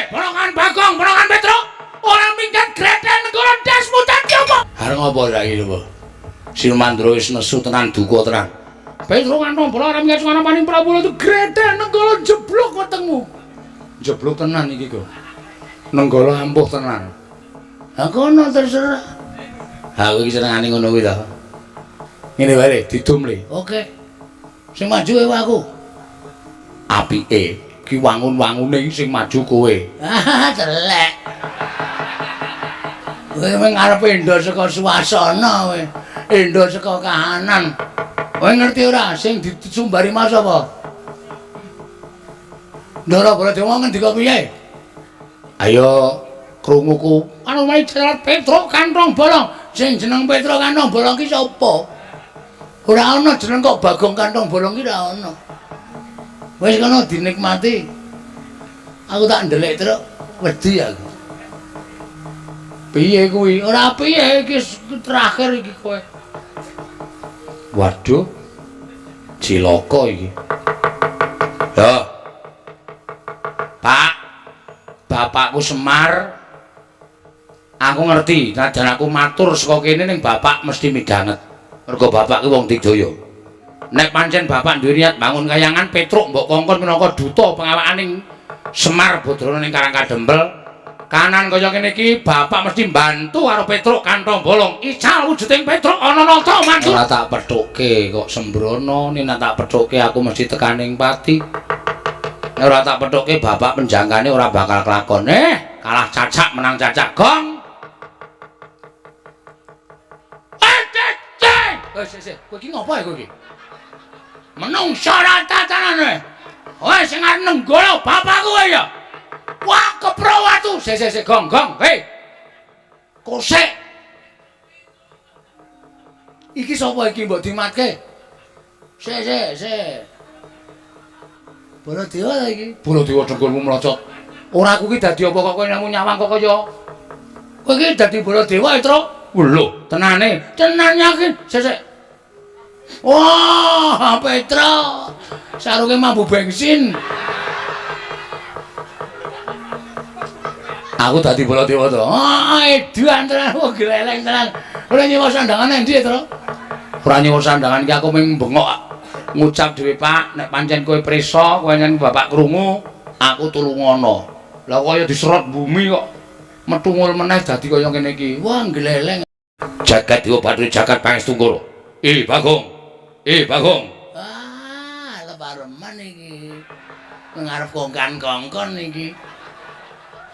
Bolongan Bagong, bolongan Petruk. Ora minggat greten negara ndasmu dadi apa? Arep ngopo saiki lho? Silmandra wis nesu tenan duka tenan. Petruk kantong bolong ora minggat sungana paning Prabu itu greten negara jeblok wetengmu. Jeblok tenan iki kok. Nenggala ampuh tenan. Ha kono terserah. Ha kowe iki senengane ngono kuwi to. Ngene wae le, didum le. Oke. Sing maju kowe aku. Apike ki wangun-wangune iki sing maju kowe. Ah, telek. Kowe mung arep endo saka suasana kowe. Endo saka kahanan. Kowe ngerti ora sing disumbari mas apa? Ndara Baladewa ngendika piye? Ayo krunguku. Anu wae jalan Petruk kantong bolong. Sing jeneng Petruk kantong bolong ki sapa? Ora ana jeneng kok Bagong kantong bolong ki ora ana. Wis kono dinikmati. Aku tak ndelik truk wedi aku. Piye kuwi? Ora piye iki terakhir iki kowe. Waduh. Cilaka iki. Ya. Pak, bapakku Semar. Aku ngerti, najan aku matur saka kene ning bapak mesti midhanget. Mergo bapak ki wong digdaya. Nek pancen bapak duwe niat bangun kayangan Petruk mbok kongkon minangka duta pengawakaning Semar Badrana ning Karang Kadempel. Kanan kaya kene iki bapak mesti mbantu karo Petruk kantong bolong. Ical wujuding Petruk ana nata mantu. Ora tak pethukke kok sembrono, nek tak pethukke aku mesti tekaning pati. Nek ora tak pethukke bapak penjangkane ora bakal kelakon. Kalah cacak menang cacak gong. Wis, kowe iki ngopo ya kowe iki? Menungsa ora tatanane. Kowe sing arep nenggala bapakku kowe ya. Wah, kepro watu. Sik, sik, gong, gong. Hei. Kosek. Iki sapa iki mbok dimatke? Sik, sik, sik. Baladewa ta iki? Baladewa dengkulmu mlocot. Ora aku ki dadi apa kok kowe namung nyawang kok kaya Kowe iki dadi Baladewa, Truk. Lho, tenane. Tenan yakin. Sesek. Wah, Petruk. Sarunge mambu bensin. Aku dadi Baladewa to. Ah, edan tenan, wah gleleng tenan. Ora nyewa sandangan endi, Truk? Ora nyewa sandangan iki aku mung bengok ngucap dhewe, Pak, nek pancen kowe prisa, kowe nyen bapak krungu, aku tulungono. Lah kaya diserot bumi kok metungul meneh dadi kaya ngene iki. Wah, gleleng. Jagat Dewa Bathara jagat Pangestungkara. Bagong. Bagong. Ah, lepareman iki. Ngarep kongkan-kongkon iki.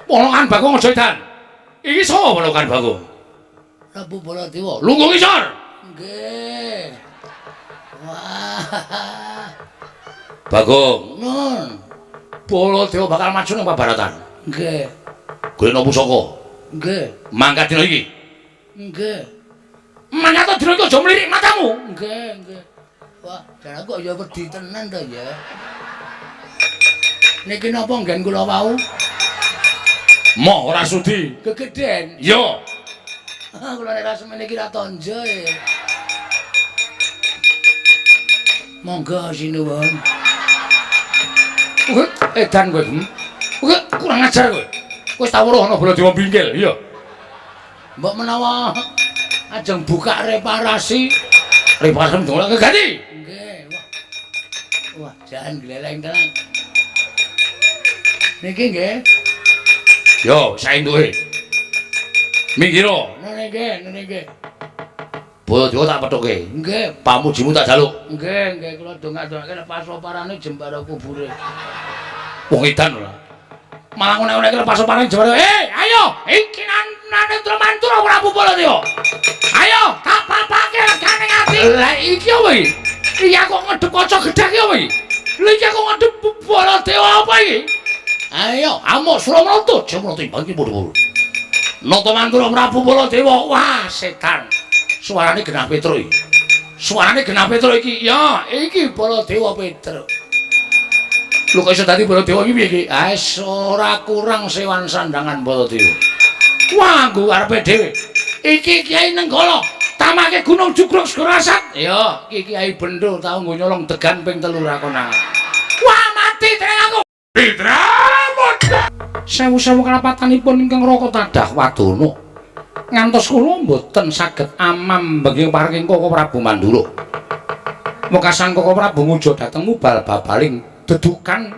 Polokan Bagong aja edan. Iki sapa polokan Bagong? Prabu Baladewa. Lungguh ngisor. Nggih. Wah. Bagong. Nun. Baladewa bakal maju nang Pabaratan. Nggih. Golekno pusaka. Nggih. Mangkat dina iki. Nggih. Mangkat dina iki aja mlirik matamu. Nggih, nggih. Wah, jan kok ya wedi tenan to ya. Niki napa nggen kula wau? Moh ora sudi. Gegeden. Yo. Kula nek ra semene iki ra tonjo e. Monggo sinuwun. Edan kowe. Kowe kurang ajar kowe. Kowe wis tau weruh ana Baladewa bingkil, iya. Mbok menawa ajeng buka reparasi. Reparasi ndongak ganti. Nggih, wah. Wah, jan gleleng tenan. Niki nggih. Yo, saentuke. Minggiro. Nene nggih, nene nggih. Baladewa tak pethuke. Nggih, pamujimu tak jaluk. Nggih, nggih kula dongak-dongake lepas oparane jembara kubure. Wong edan ora. Malah ngene-ngene lepas oparane jembara. Ayo, iki Narendra Mantura Prabu Baladewa. Ayo, tak papake regane ati. Lah iki apa iki? Iki aku ngedep kaca gedhek iki apa iki? Lha iki aku ngedep Baladewa apa iki? Ayo, amuk Suramarta, jemro timbang iki padha-padha. Nata Mantura Prabu Baladewa. Wah, setan. Suarane genah Petruk iki. Suarane genah Petruk iki. Ya, iki Baladewa Petruk. Lho kok iso dadi Baladewa iki piye iki? Ah, ora kurang sewan sandangan Baladewa. Wah, nggo karepe dhewe. Iki Kyai Nenggala, tamake Gunung Jugruk Segara Asat. Ya, iki Kyai Bendo tau nggo nyolong degan ping 3 ra konangan. Wah, mati tenang aku. Sewu-sewu kalapatanipun ingkang Raka tadah wadana. Ngantos kula mboten saged amam bengi paring Koko Prabu Mandura. Wekasan Koko Prabu ngujo dhateng mubal babaling dedukan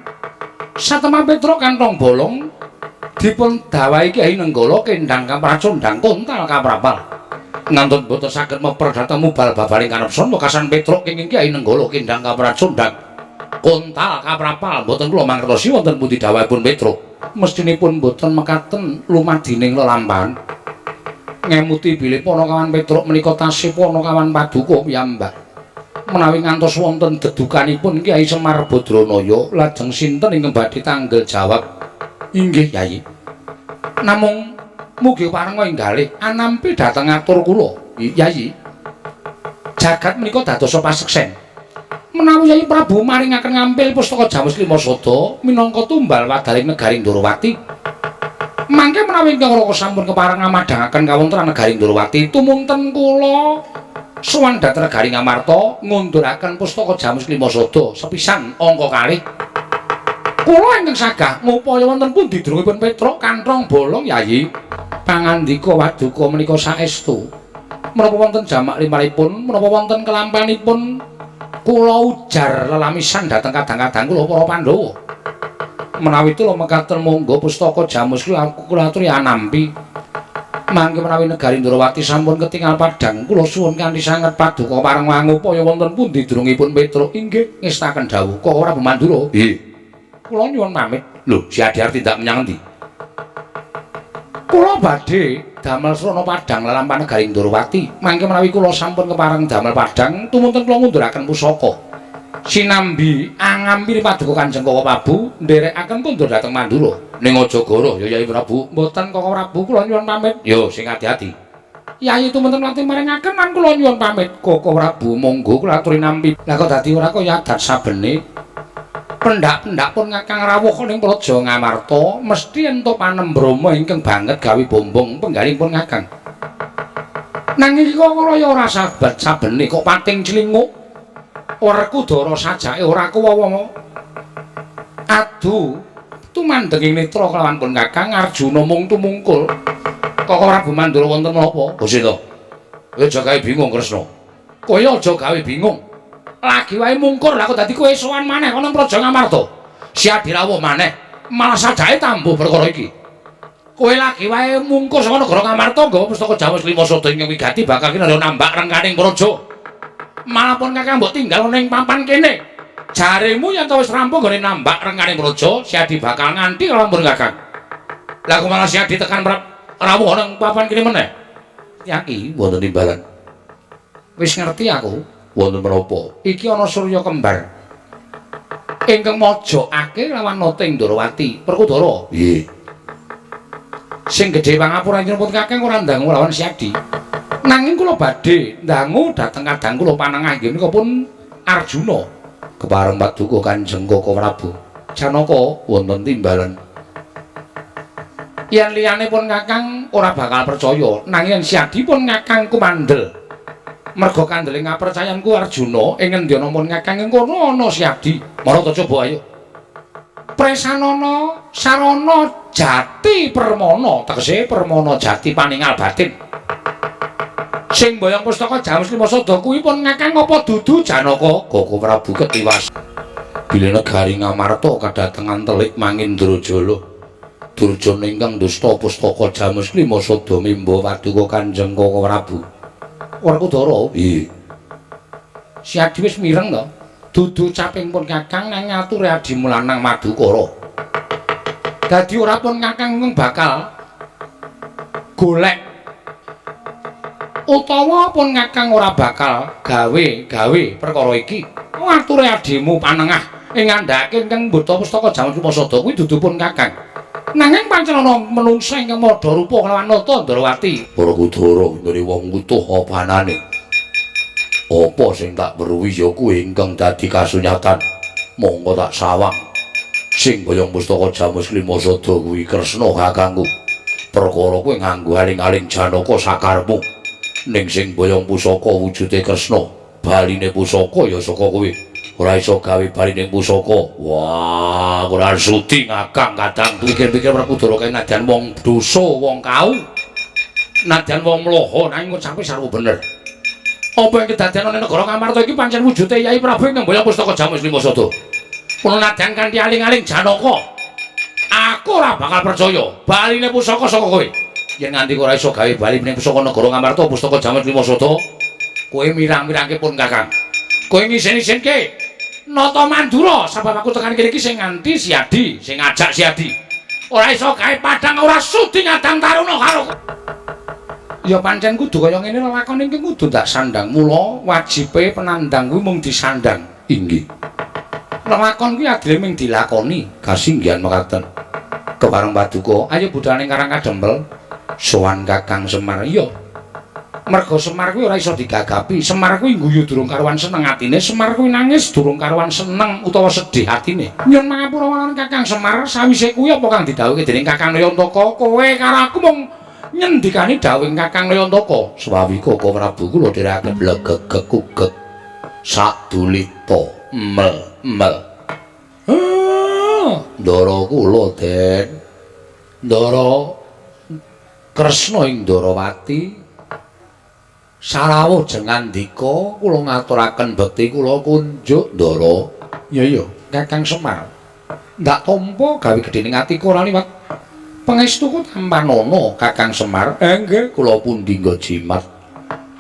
satemah Petruk kantong bolong dipun dawahi Kyai Nenggala kendhang kapracondhang kontal kaprapal. Ngantos mboten saged meper dhateng mubal babaling kanepson wekasan Petruk kenging Kyai Nenggala kendhang kapracondhang kontal kaprapal mboten kula mangertosi wonten pundi dawahipun Petruk. Mestinipun mboten mekaten lumadining lelampahan. Ngemuti bilih Panakawan Petruk menika tasih Panakawan paduka piyambak. Menawi ngantos wonten dedukanipun Kyai Semar Badranaya lajeng sinten ingkang badhe tanggel jawab? Inggih Kyai. Namung mugi parenga inggalih anampi dhateng atur kula, Kyai. Jagat menika dadosa paseksen. Menawi Yai Prabu maringaken ngampil pustaka Jamus Lima Sada minangka tumbal wadaling negari Ndorowati. Mangke menawi ingkang Raka sampun kepareng ngamadhangaken kawontenan negari Ndorowati, tumunten kula sowan dhateng negari Ngamarta ngunduraken pustaka Jamus Lima Sada sepisan angka kalih. Kula ingkang sagah ngupaya wonten pundi drungipun Petruk kanthong bolong Yayi. Pangandika waduka menika saestu. Menapa wonten jamak limaripun, menapa wonten kelampanipun kula ujar lelamisan dhateng kadang-kadang kula para Pandhawa. Menawi kula mekaten monggo pustaka Jamus kula aturi anampi. Mangke menawi negari Ndorowati sampun ketingal padhang kula suwun kanthi sanget paduka pareng mangupaya wonten pundi drungipun Petruk. Inggih ngestaken dawuh Koko Prabu Mandura. Nggih. Kula nyuwun pamit. Lho, si Adi arep tindak menyang endi? Kula badhe damel srana padhang lelampahan negari Ndorowati. Mangke menawi kula sampun kepareng damel padhang tumunten kula ngunduraken pusaka. Sinambi angampiri paduka Kanjeng Koko Prabu nderekaken kondur dhateng Mandura. Ning aja goro ya Yai Prabu. Mboten Koko Prabu kula nyuwun pamit. Yo sing ati-ati. Yai tumunten nate maringaken lan kula nyuwun pamit. Koko Prabu monggo kula aturi nampi. Lah kok dadi ora kaya adat sabene. Pendak-pendak pun Kakang rawuh ning Praja Ngamarta mesti entuk panembrama ingkang banget gawe bombong penggalih pun Kakang. Nanging kok kaya ora sabat sabene kok pating clinguk. Werkudara sajake ora kuwawa. Adu tumandhenging netra kelawan pun Kakang Arjuna mung tumungkul. Kok Prabu Mandura wonten menapa? Gusita. Kowe aja gawe bingung Kresna. Kowe aja gawe bingung. Lagi wae mungkur lah kok dadi kowe sowan maneh ana Praja Ngamarta. Siadi rawuh maneh, malah sajake tambuh perkara iki. Kowe lagi wae mungkur saka negara Ngamarta nggawa pustaka Jawa Lima Sada ingkang wigati bakal kinarya nambak rengkaning praja. Malah pun Kakang mbok tinggal ning papan kene. Jaremu yen to wis rampung nggone nambak rengkaning praja, Siadi bakal nganti kelawan pun Kakang. Lah kok malah Siadi tekan rawuh nang papan kene meneh. Yaki wonten timbalan. Wis ngerti aku. Wonten menapa? Iki ana surya kembar ingkang mojokake lawan Nating Ndorowati. Werkudara. Nggih. Sing gedhe pangapura pun Kakang ora ndangu lawan Siadi. Nanging kula badhe ndangu dhateng kadang kula panengah inggih menika pun Arjuna. Kepareng paduka Kanjeng Koko Prabu. Janaka wonten timbalan. Yen liyane pun Kakang ora bakal percaya, nanging yen Siadi pun Kakang kumandel. Merga kandele ngapercayanku Arjuna ing ngendi ana pun Kakang ing kono ana Siadi. Marata coba ayo. Presanana sarana jati permana, tegese permana jati paningal batin. Sing mboyong pustaka Jamus Lima Sada kuwi pun Kakang apa dudu Janaka? Koko Prabu ketiwas. Bilih negari Ngamarta kadatengan telik Mangindrajala. Durjana ingkang dusta pustaka Jamus Lima Sada mimba paduka Kanjeng Koko Prabu. Werkudara. Nggih. Siadi wis mireng to. Dudu caping pun Kakang nang ngature adimu lanang Madukara. Dadi ora pun Kakang bakal golek utawa pun Kakang ora bakal gawe-gawe perkara iki. Ngature adimu panengah ing ngandhake ingkang mbeta pustaka Jamus Lima Sada kuwi dudu pun Kakang. Nanging pancen ana menungsa ingkang madha rupa kelawan Nata Ndrawati. Werkudara nggone wong utuh apa anane? Apa sing tak weruhi ya kuwi ingkang dadi kasunyatan. Monggo tak sawang. Sing boyong pustaka Jamus Lima Sada kuwi Kresna kakangku. Perkara kuwi nganggo aling-aling Janaka sakarepmu. Ning sing boyong pusaka wujude Kresna, baline pusaka ya saka kuwi. Ora iso gawe baline pusaka. Wah, ora sudi ngakang kadang pikir-pikir Werkudara kae nadyan wong dosa, wong kau. Nadyan wong mloho nanging ngucape sarwa bener. Apa yang kedadean ana negara Ngamarta iki pancen wujude Yai Prabu ingkang mboyong pustaka Jamus Lima Sada. Mula nadyan kanthi aling-aling Janaka, aku ora bakal percaya baline pusaka saka kowe. Yen nganti ora iso gawe baline pusaka negara Ngamarta pustaka Jamus Lima Sada, kowe mirang-mirangke pun Kakang. Kowe ngisin-isinke Nata Mandura sebab aku tekan kene iki sing nganti Siadi, sing ngajak Siadi. Ora iso gawe padang ora sudi ngadang taruna karo. Ya pancen kudu kaya ngene lelakon iki kudu ndak sandang. Mula wajibe penandang kuwi mung disandang. Inggih. Lelakon kuwi adile mung dilakoni. Kasinggihan mekaten. Kepareng paduka, ayo budal ning Karang Kadempel. Sowan Kakang Semar. Iya. Merga Semar kuwi ora iso digagapi. Semar kuwi guyu durung karuan seneng atine, Semar kuwi nangis durung karuan seneng utawa sedih atine. Nyun pangapura marang Kakang Semar, sawise kuwi apa kang didhawuhke dening Kakang Nayantaka, kowe karo aku mung nyendikani dawuhing Kakang Nayantaka. Swawi Koko Prabu kula dherekaken blegegegugeg sadulita mel mel. Ndara kula Den. Ndara Kresna ing Ndarawati. Sarawuh jengandika kula ngaturaken bekti kula kunjuk Ndara. Iya iya, Kakang Semar. Ndak tampa gawe gedhe ning atiku ora liwat. Pangestuku tampanana Kakang Semar. Nggih, kula pundi nggo jimat.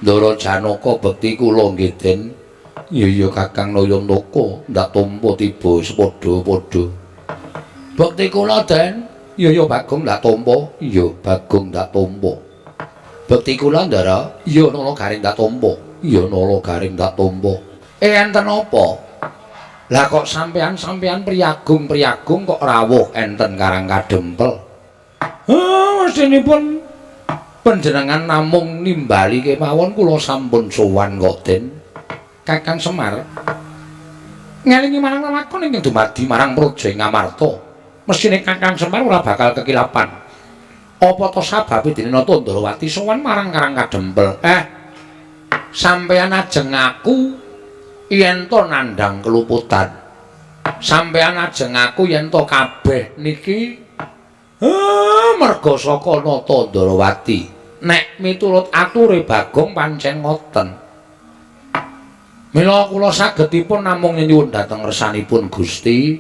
Ndara Janaka bekti kula nggih Den. Iya iya Kakang Nayantaka, ndak tampa tiba sepadha-padha. Bekti kula Den. Iya iya Bagong ndak tampa. Iya Bagong ndak tampa. Bekti kula Ndara. Iya Nala Garing ndak tampa. Iya Nala Garing ndak tampa. Enten apa? Lah kok sampean-sampean priyagung-priyagung kok rawuh enten Karang Kadempel? Mestinipun panjenengan namung nimbali kemawon kula sampun sowan kok Den. Kakang Semar. Ngelingi marang lelakon ingkang dumadi marang praja ing Ngamarta. Mesthine Kakang Semar ora bakal kekilapan. Apa to sababe dene Nata Ndrawati sowan marang Karang Kadempel? Sampeyan ajeng aku yen to nandhang keluputan. Sampeyan ajeng aku yen to kabeh niki merga saka Nata Ndrawati. Nek miturut ature Bagong pancen ngoten. Mila kula sagedipun namung nyuwun dhateng ngersanipun Gusti,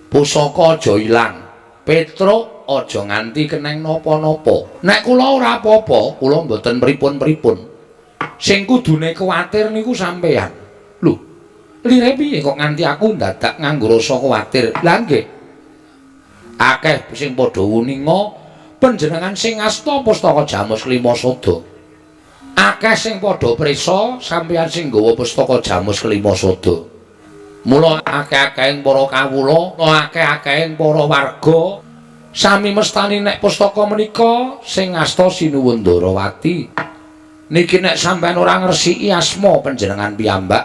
pusaka aja ilang, Petruk aja nganti keneng napa-napa. Nek kula ora apa-apa, kula mboten pripun-pripun. Sing kudune kuwatir niku sampeyan. Lho, lire piye kok nganti aku ndadak nganggo rasa kuwatir? Lah nggih. Akeh sing padha wuninga panjenengan sing asta pustaka Jamus Kelima Sada. Akeh sing padha prisa sampeyan sing nggawa pustaka Jamus Kelima Sada. Mula akeh-akehing para kawula, akeh-akehing para warga sami mestani nek pustaka menika sing asta Sinuwun Ndrawati. Niki nek sampeyan ora ngresiki asma panjenengan piyambak,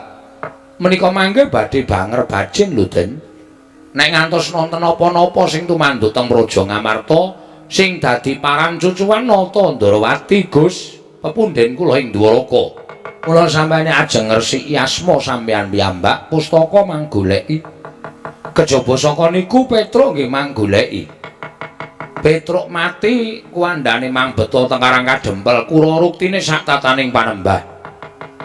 menika mangke badhe banger bajing lho, Den. Nek ngantos nonton napa-napa sing tumanduk teng Praja Ngamarta sing dadi paran cucuan Nata Ndrawati, Gus. Pepunden kula ing Dwaraka. Mula sampeyan ajeng ngresiki asma sampeyan piyambak, pustaka manggoleki. Kejaba saka niku Petruk nggih manggoleki. Petruk mati kuwandane mangbeta teng Karang Kadempel, kura ruktine sak tataning panembah.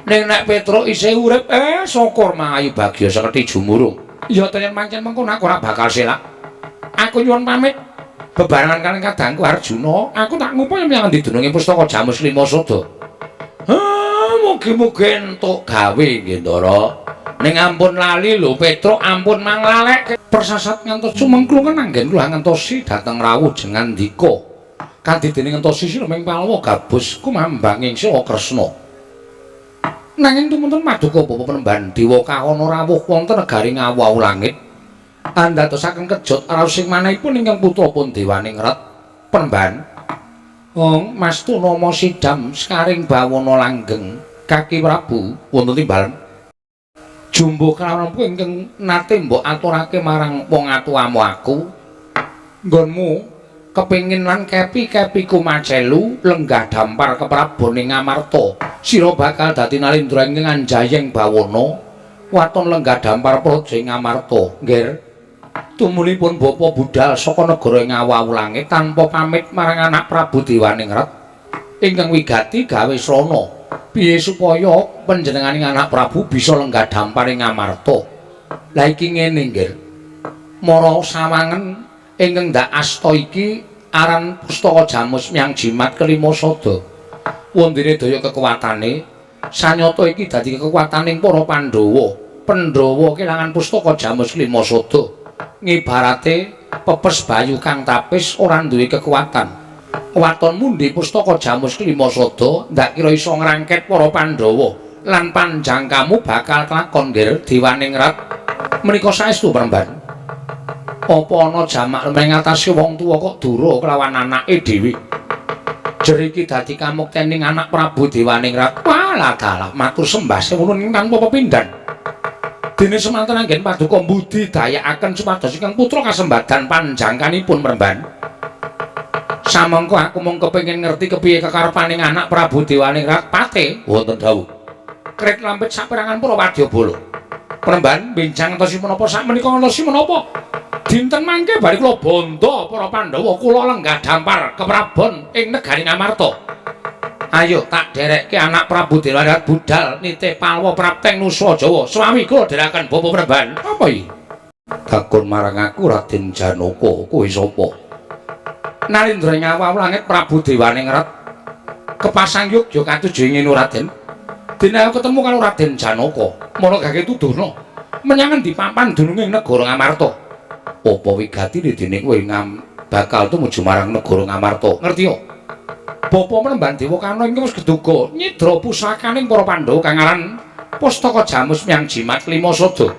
Ning nek Petruk isih urip, syukur mangayu bagya sekerti jumurung. Ya tenan pancen mengkono aku ora bakal selak. Aku nyuwun pamit. Bebarengan kaliyan kadangku Arjuna, aku tak ngupaya menyang endi dununge pustaka Jamus Lima Sada. Mugi-mugi entuk gawe nggih, Ndara. Ning ampun lali lho Petruk, ampun manglalekke. Persasat ngantos sumengklungen anggen kula ngentosi dhateng rawuh jengandika. Kadidene ngentosi sira ming palwa gabus kumambanging Sila Kresna. Nanging tumunten maduka Bapa Penemban Dewa Kahana rawuh wonten negari Ngawu langit. Andadosaken kejot raos sing manahipun ingkang putra pun Dewaningrat Penemban. Wong Mas Tunama sidam sekaring bawana langgeng kaki Prabu wonten timbalan. Jumbo kalawan ingkang nate mbok aturake marang wong atuwamu aku. Nggonmu kepengin lan kepi-kepiku macelu lenggah dampar keprabon ing Ngamarta. Sira bakal dadi nalindra ingkang anjayeng bawana waton lenggah dampar praja ing Ngamarta. Ngger. Tumulipun bapa budal saka negara ing Ngawu langit tanpa pamit marang anak Prabu Dewaningrat ingkang wigati gawe srana piye supaya panjenenganing anak Prabu bisa lenggah dampar ing Ngamarta. Lah iki ngene, Nggir. Mara sawangen ingkang ndak asta iki aran pustaka Jamus Myang Jimat Kelima Sada. Wondene daya kekuatane sanyata iki dadi kekuataning para Pandhawa. Pandhawa kelangan pustaka Jamus Kelima Sada. Ngibarate pepes bayu kang tapis ora duwe kekuatan. Waton mundi pustaka Jamus Kelima Sada ndak kira iso ngrangket para Pandhawa lan panjangkamu bakal kelakon, Nggir Dewaningrat. Menika saestu Premban. Apa ana jamak lemeng ngatasi wong tuwa kok dura kelawan anake dhewe? Jer iki dadi kamuktening anak Prabu Dewaningrat. Walah dalah matur sembah sewuno ing tanpa pepindhan. Dene semanten anggen paduka mbudi dayakaken supados ingkang putra kasembadan panjangkanipun Premban. Samangka aku mung kepengin ngerti kepiye kekarepaning anak Prabu Dewaningrat pate wonten dawuh. Kret lampit saperangan para wadyabala. Premban benjang ngentosi menapa sakmenika ngentosi menapa? Dinten mangke bari kula bondo para Pandhawa kula lenggah dampar keprabon ing negari Ngamarta. Ayo tak derekke anak Prabu Dewaningrat budal nitih palwa prapteng nusa Jawa. Swami kula dherekaken Bapa Premban. Apa iki? Takon marang aku Raden Janaka, kowe sapa? Nalindra ing awak langit Prabu Dewaningrat kepasang yogya katuju ing Raden. Dene aku ketemu karo Raden Janaka, mara gage tuduhna menyang endi papan dununge ing negara Ngamarta. Apa wigatine dene kowe bakal tumuju marang negara Ngamarta? Ngerti yo? Bapa Penemban Dewa Karna ingkang wis geduga nyidra pusakaning para Pandhawa kang aran Pustaka Jamus Myang Jimat Kelima Sada.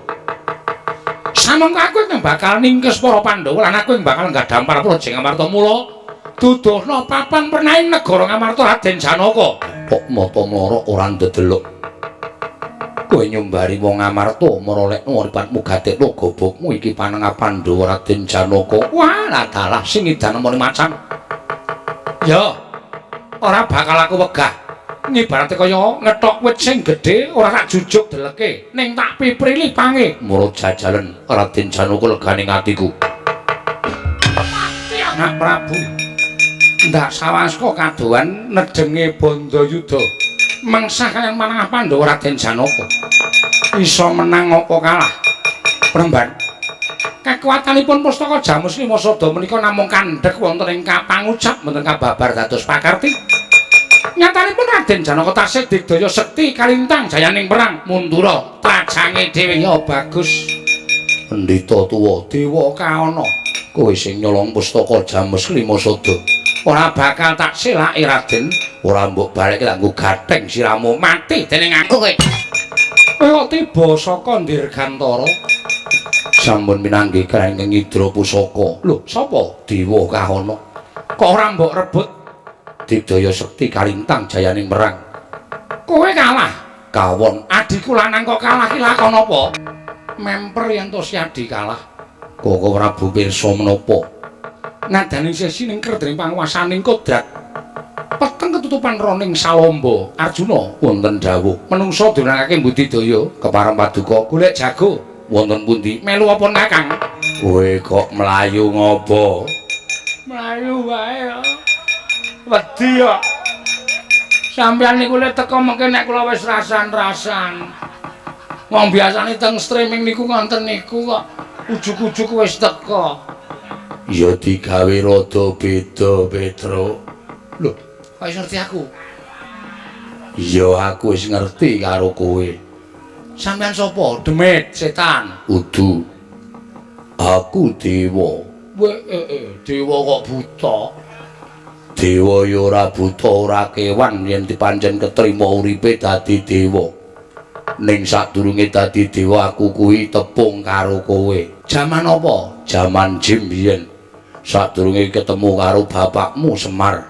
Samangka aku ingkang bakal ningkes para Pandhawa lan aku ing bakal lenggah dampar praja Ngamarta. Mula duduhna papan pernaing negara Ngamarta Raden Janaka. Kok mata mlorok ora ndedelok. Kowe nyumbari wong Amarta marolekno uripatmu gatekno gobokmu iki panengah Pandhawa Raden Janaka. Wah, dalah sing edan nemoni macan. Ya. Ora bakal aku wegah. Ngibarate kaya ngethok wit sing gedhe ora tak jujuk deleke, ning tak piprili pange. Mula jajalen Raden Janaka legane atiku. Mati anak Prabu. Ndak sawaska kadohan nedenge Bandayuda. Mengsah kaliyan manengah Pandhawa Raden Janaka. Iso menang apa kalah? Premban. Kekuatanipun pustaka Jamus Lima Sada menika namung kandhek wonten ing kapangucap mboten kababar dados pakarti. Nyatanipun Raden Janaka tasih digdaya sekti kalintang jayaning perang mundura trajange dhewe. Ya bagus. Pendhita tuwa Dewa Kaana, kowe sing nyolong pustaka Jamus Lima Sada. Ora bakal tak selaki Raden. Ora mbok balekke tak nggo gatheng siramu mati dening aku kowe. Kowe kok tiba saka Dirgantara? Sampun pinanggih kaliyan ngidra pusaka. Lho, sapa? Dewa Kahana. Kok ora mbok rebut? Digdaya sekti kalintang jayaning perang. Kowe kalah. Kawon adhiku lanang kok kalah ki lakon apa? Memper yen to si adhi kalah. Koko Prabu pirsa menapa? Nadane sesi ning kerdring panguwasaning kodrat. Peteng ketutupan roning salomba. Arjuna wonten dawuh. Menungsa diwenangake budidaya kepareng paduka golek jago. Wonten pundi? Melu apa Kakang? Kowe kok mlayu ngopo? Mlayu wae ya. Wedi kok. Sampeyan niku le teko mengke nek kula wis rasan-rasan. Wong biasane teng streaming niku ngonten niku kok ujug-ujug wis teko. Ya digawe rada beda, Petro. Lho, kok wis ngerti aku? Ya aku wis ngerti karo kowe. Sampeyan sapa? Demit, setan. Udu. Aku dewa. Weh, dewa kok buta. Dewa ya ora buta, ora kewan yen dipancen ketrima uripe dadi dewa. Ning sadurunge dadi dewa aku kuwi tepung karo kowe. Jaman apa? Jaman jim biyen. Sadurunge ketemu karo bapakmu Semar.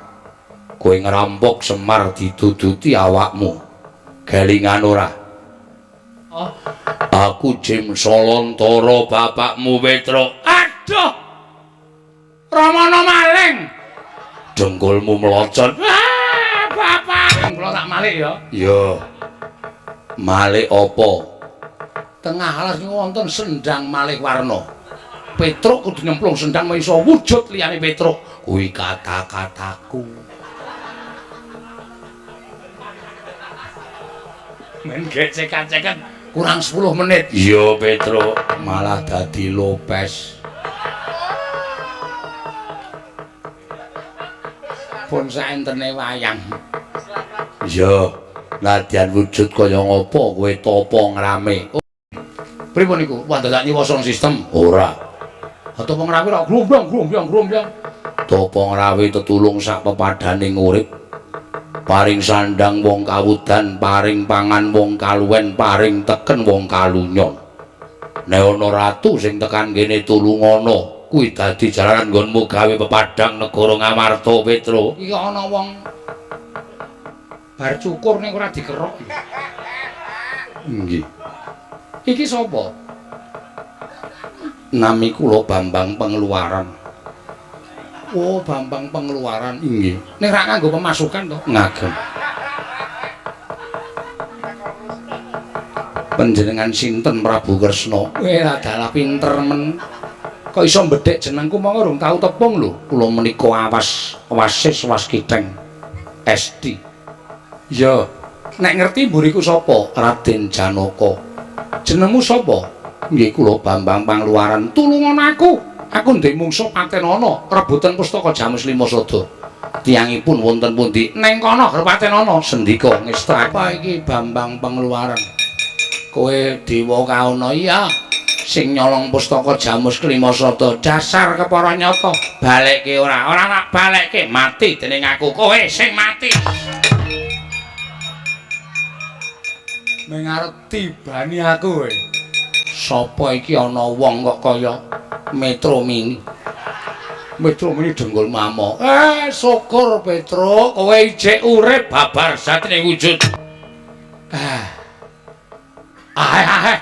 Kowe ngerampok Semar diduduti awakmu. Gelingan ora? Oh. Aku Jim Solontara bapakmu Petro. Aduh. Ramana maling. Dengkulmu melocot. Ah, bapak. Kula tak malik ya. Ya. Malik apa? Tengah alas niku wonten sendang malih warna. Petruk kudu nyemplung sendang iso wujud liyane Petruk. Kuwi kata-kataku. Men gecekan-cekan kurang 10 menit. Iya, Petruk, malah dadi lopes. Pun saentene wayang. Iya, nadyan wujud kaya ngopo kowe tapa ngrame. Oh. Pripun niku? Wah, dadak nyiwa sound system. Ora. Ha tapa ngrawe kok grombyong grombyong grombyong. Tapa ngrawe tetulung sak pepadaning urip. Paring sandang wong kawudan, paring pangan wong kaluwen, paring teken wong kalunyon. Nek ana ratu sing tekan kene tulungana, kuwi dadi jalaran nggonmu gawe pepadang negara Ngamarta, Petro. Iki ana wong bar cukur ning ora dikerok. Nggih. Iki sapa? Nami kula Bambang Pengeluaran. Oh, Bambang Pengeluaran. Nggih. Ning ra nganggo pemasukan to? Ngagem. Panjenengan sinten Prabu Kresna? Weh, dalah pinter men. Kok iso mbedhek jenengku monggo urung tau tepung lho. Kula menika awas wasis waskiteng SD. Ya, nek ngerti mburiku sapa? Raden Janaka. Jenengmu sapa? Nggih kula Bambang Pangluaran. Tulungan aku. Aku ndek mungsuh patenana rebutan pustaka Jamus Lima Sada. Tiyangipun wonten pundi? Neng kono patenana. Sendika ngestrak. Apa iki Bambang Pangluaran? Kowe Dewa Kaana iya sing nyolong pustaka Jamus Lima Sada. Dasar kepara nyata. Balekke ora? Ora tak balekke, mati dening aku. Kowe sing mati. Mengarep tibani aku kowe. Sapa iki ana wong kok kaya Metro Mini. Metro Mini dengkul mamo. Syukur Petro, kowe ijek urip babar satine wujud. Ah. Ahe ahe.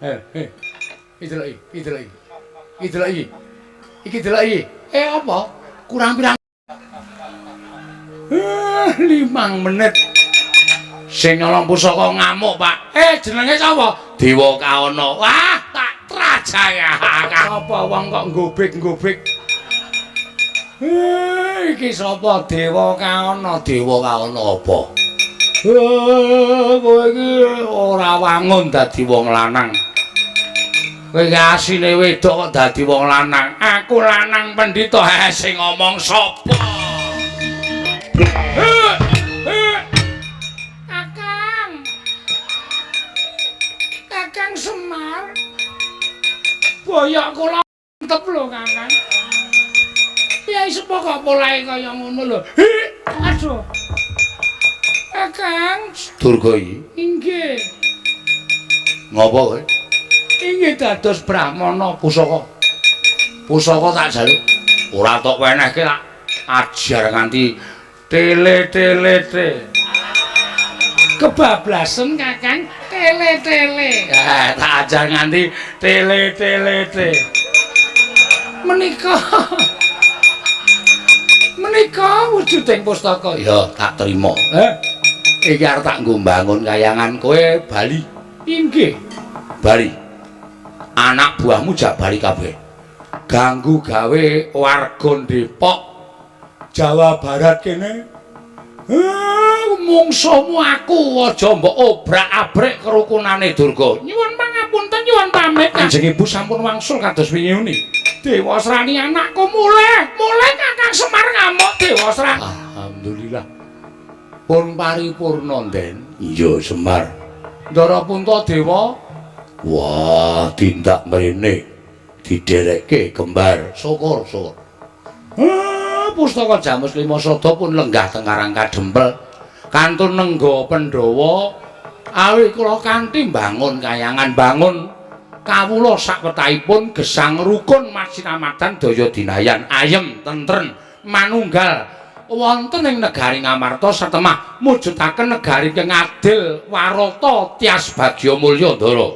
Eh, eh. Iki delok iki, iki delok iki. Iki delok iki. Iki delok iki. Eh apa? Kurang pirang? 5 menit. Sing nyolong pusaka ngamuk, Pak. Eh, jenenge sapa? Dewa Kawana. Wah, tak trajaya. Sapa wong kok nggobek-nggobek? Eh, iki sapa Dewa Kawana? Dewa Kawana apa? Eh, kowe iki ora wangun dadi wong lanang. Kowe iki asline wedok kok dadi wong lanang. Aku lanang pendhita. Eh, sing ngomong sapa? Kakang. Kakang Semar. Boyok kula mantep lho, Kakang. Piye sepo kok polahe kaya ngono lho. Aduh. Kakang Durga iki. Inggih. Ngopo kowe? Inggih dados brahmana pusaka. Pusaka tak jaluk. Ora tok wenehke tak ajar nganti tele-tele-te. Kebablasen Kakang, tele-tele. Eh, tak ajar nganti tele-tele-te. Menika menika wujuding pustaka. Ya, tak terima. Eh, iki arep tak nggo mbangun kayangan kowe bali. Inggih. Bali. Anak buahmu jak bali kabeh. Ganggu gawe warga Depok, Jawa Barat kene. Mungsuhmu aku aja mbok obrak-abrik kerukunane Durga. Nyuwun pangapunten, nyuwun pamit. Kanjeng Ibu sampun wangsul kados wingi. Dewa Srani anakku mulih, mulih Kakang Semar ngamuk Dewa Srani. Alhamdulillah. Pun paripurna, Den. Iya, Semar. Ndara Punta Dewa. Wah, tindak mrene diderekke kembar. Syukur, syukur. Pustaka Jamus Lima Sada pun lenggah teng Karang Kadempel. Kantun nengga Pandhawa awi kula kanthi mbangun kayangan bangun kawula sakwetahipun gesang rukun masinamadan daya dinayan ayem tentren manunggal wonten ing negari Ngamarta satemah mujudaken negari ingkang adil warata tias bagya mulya Ndara.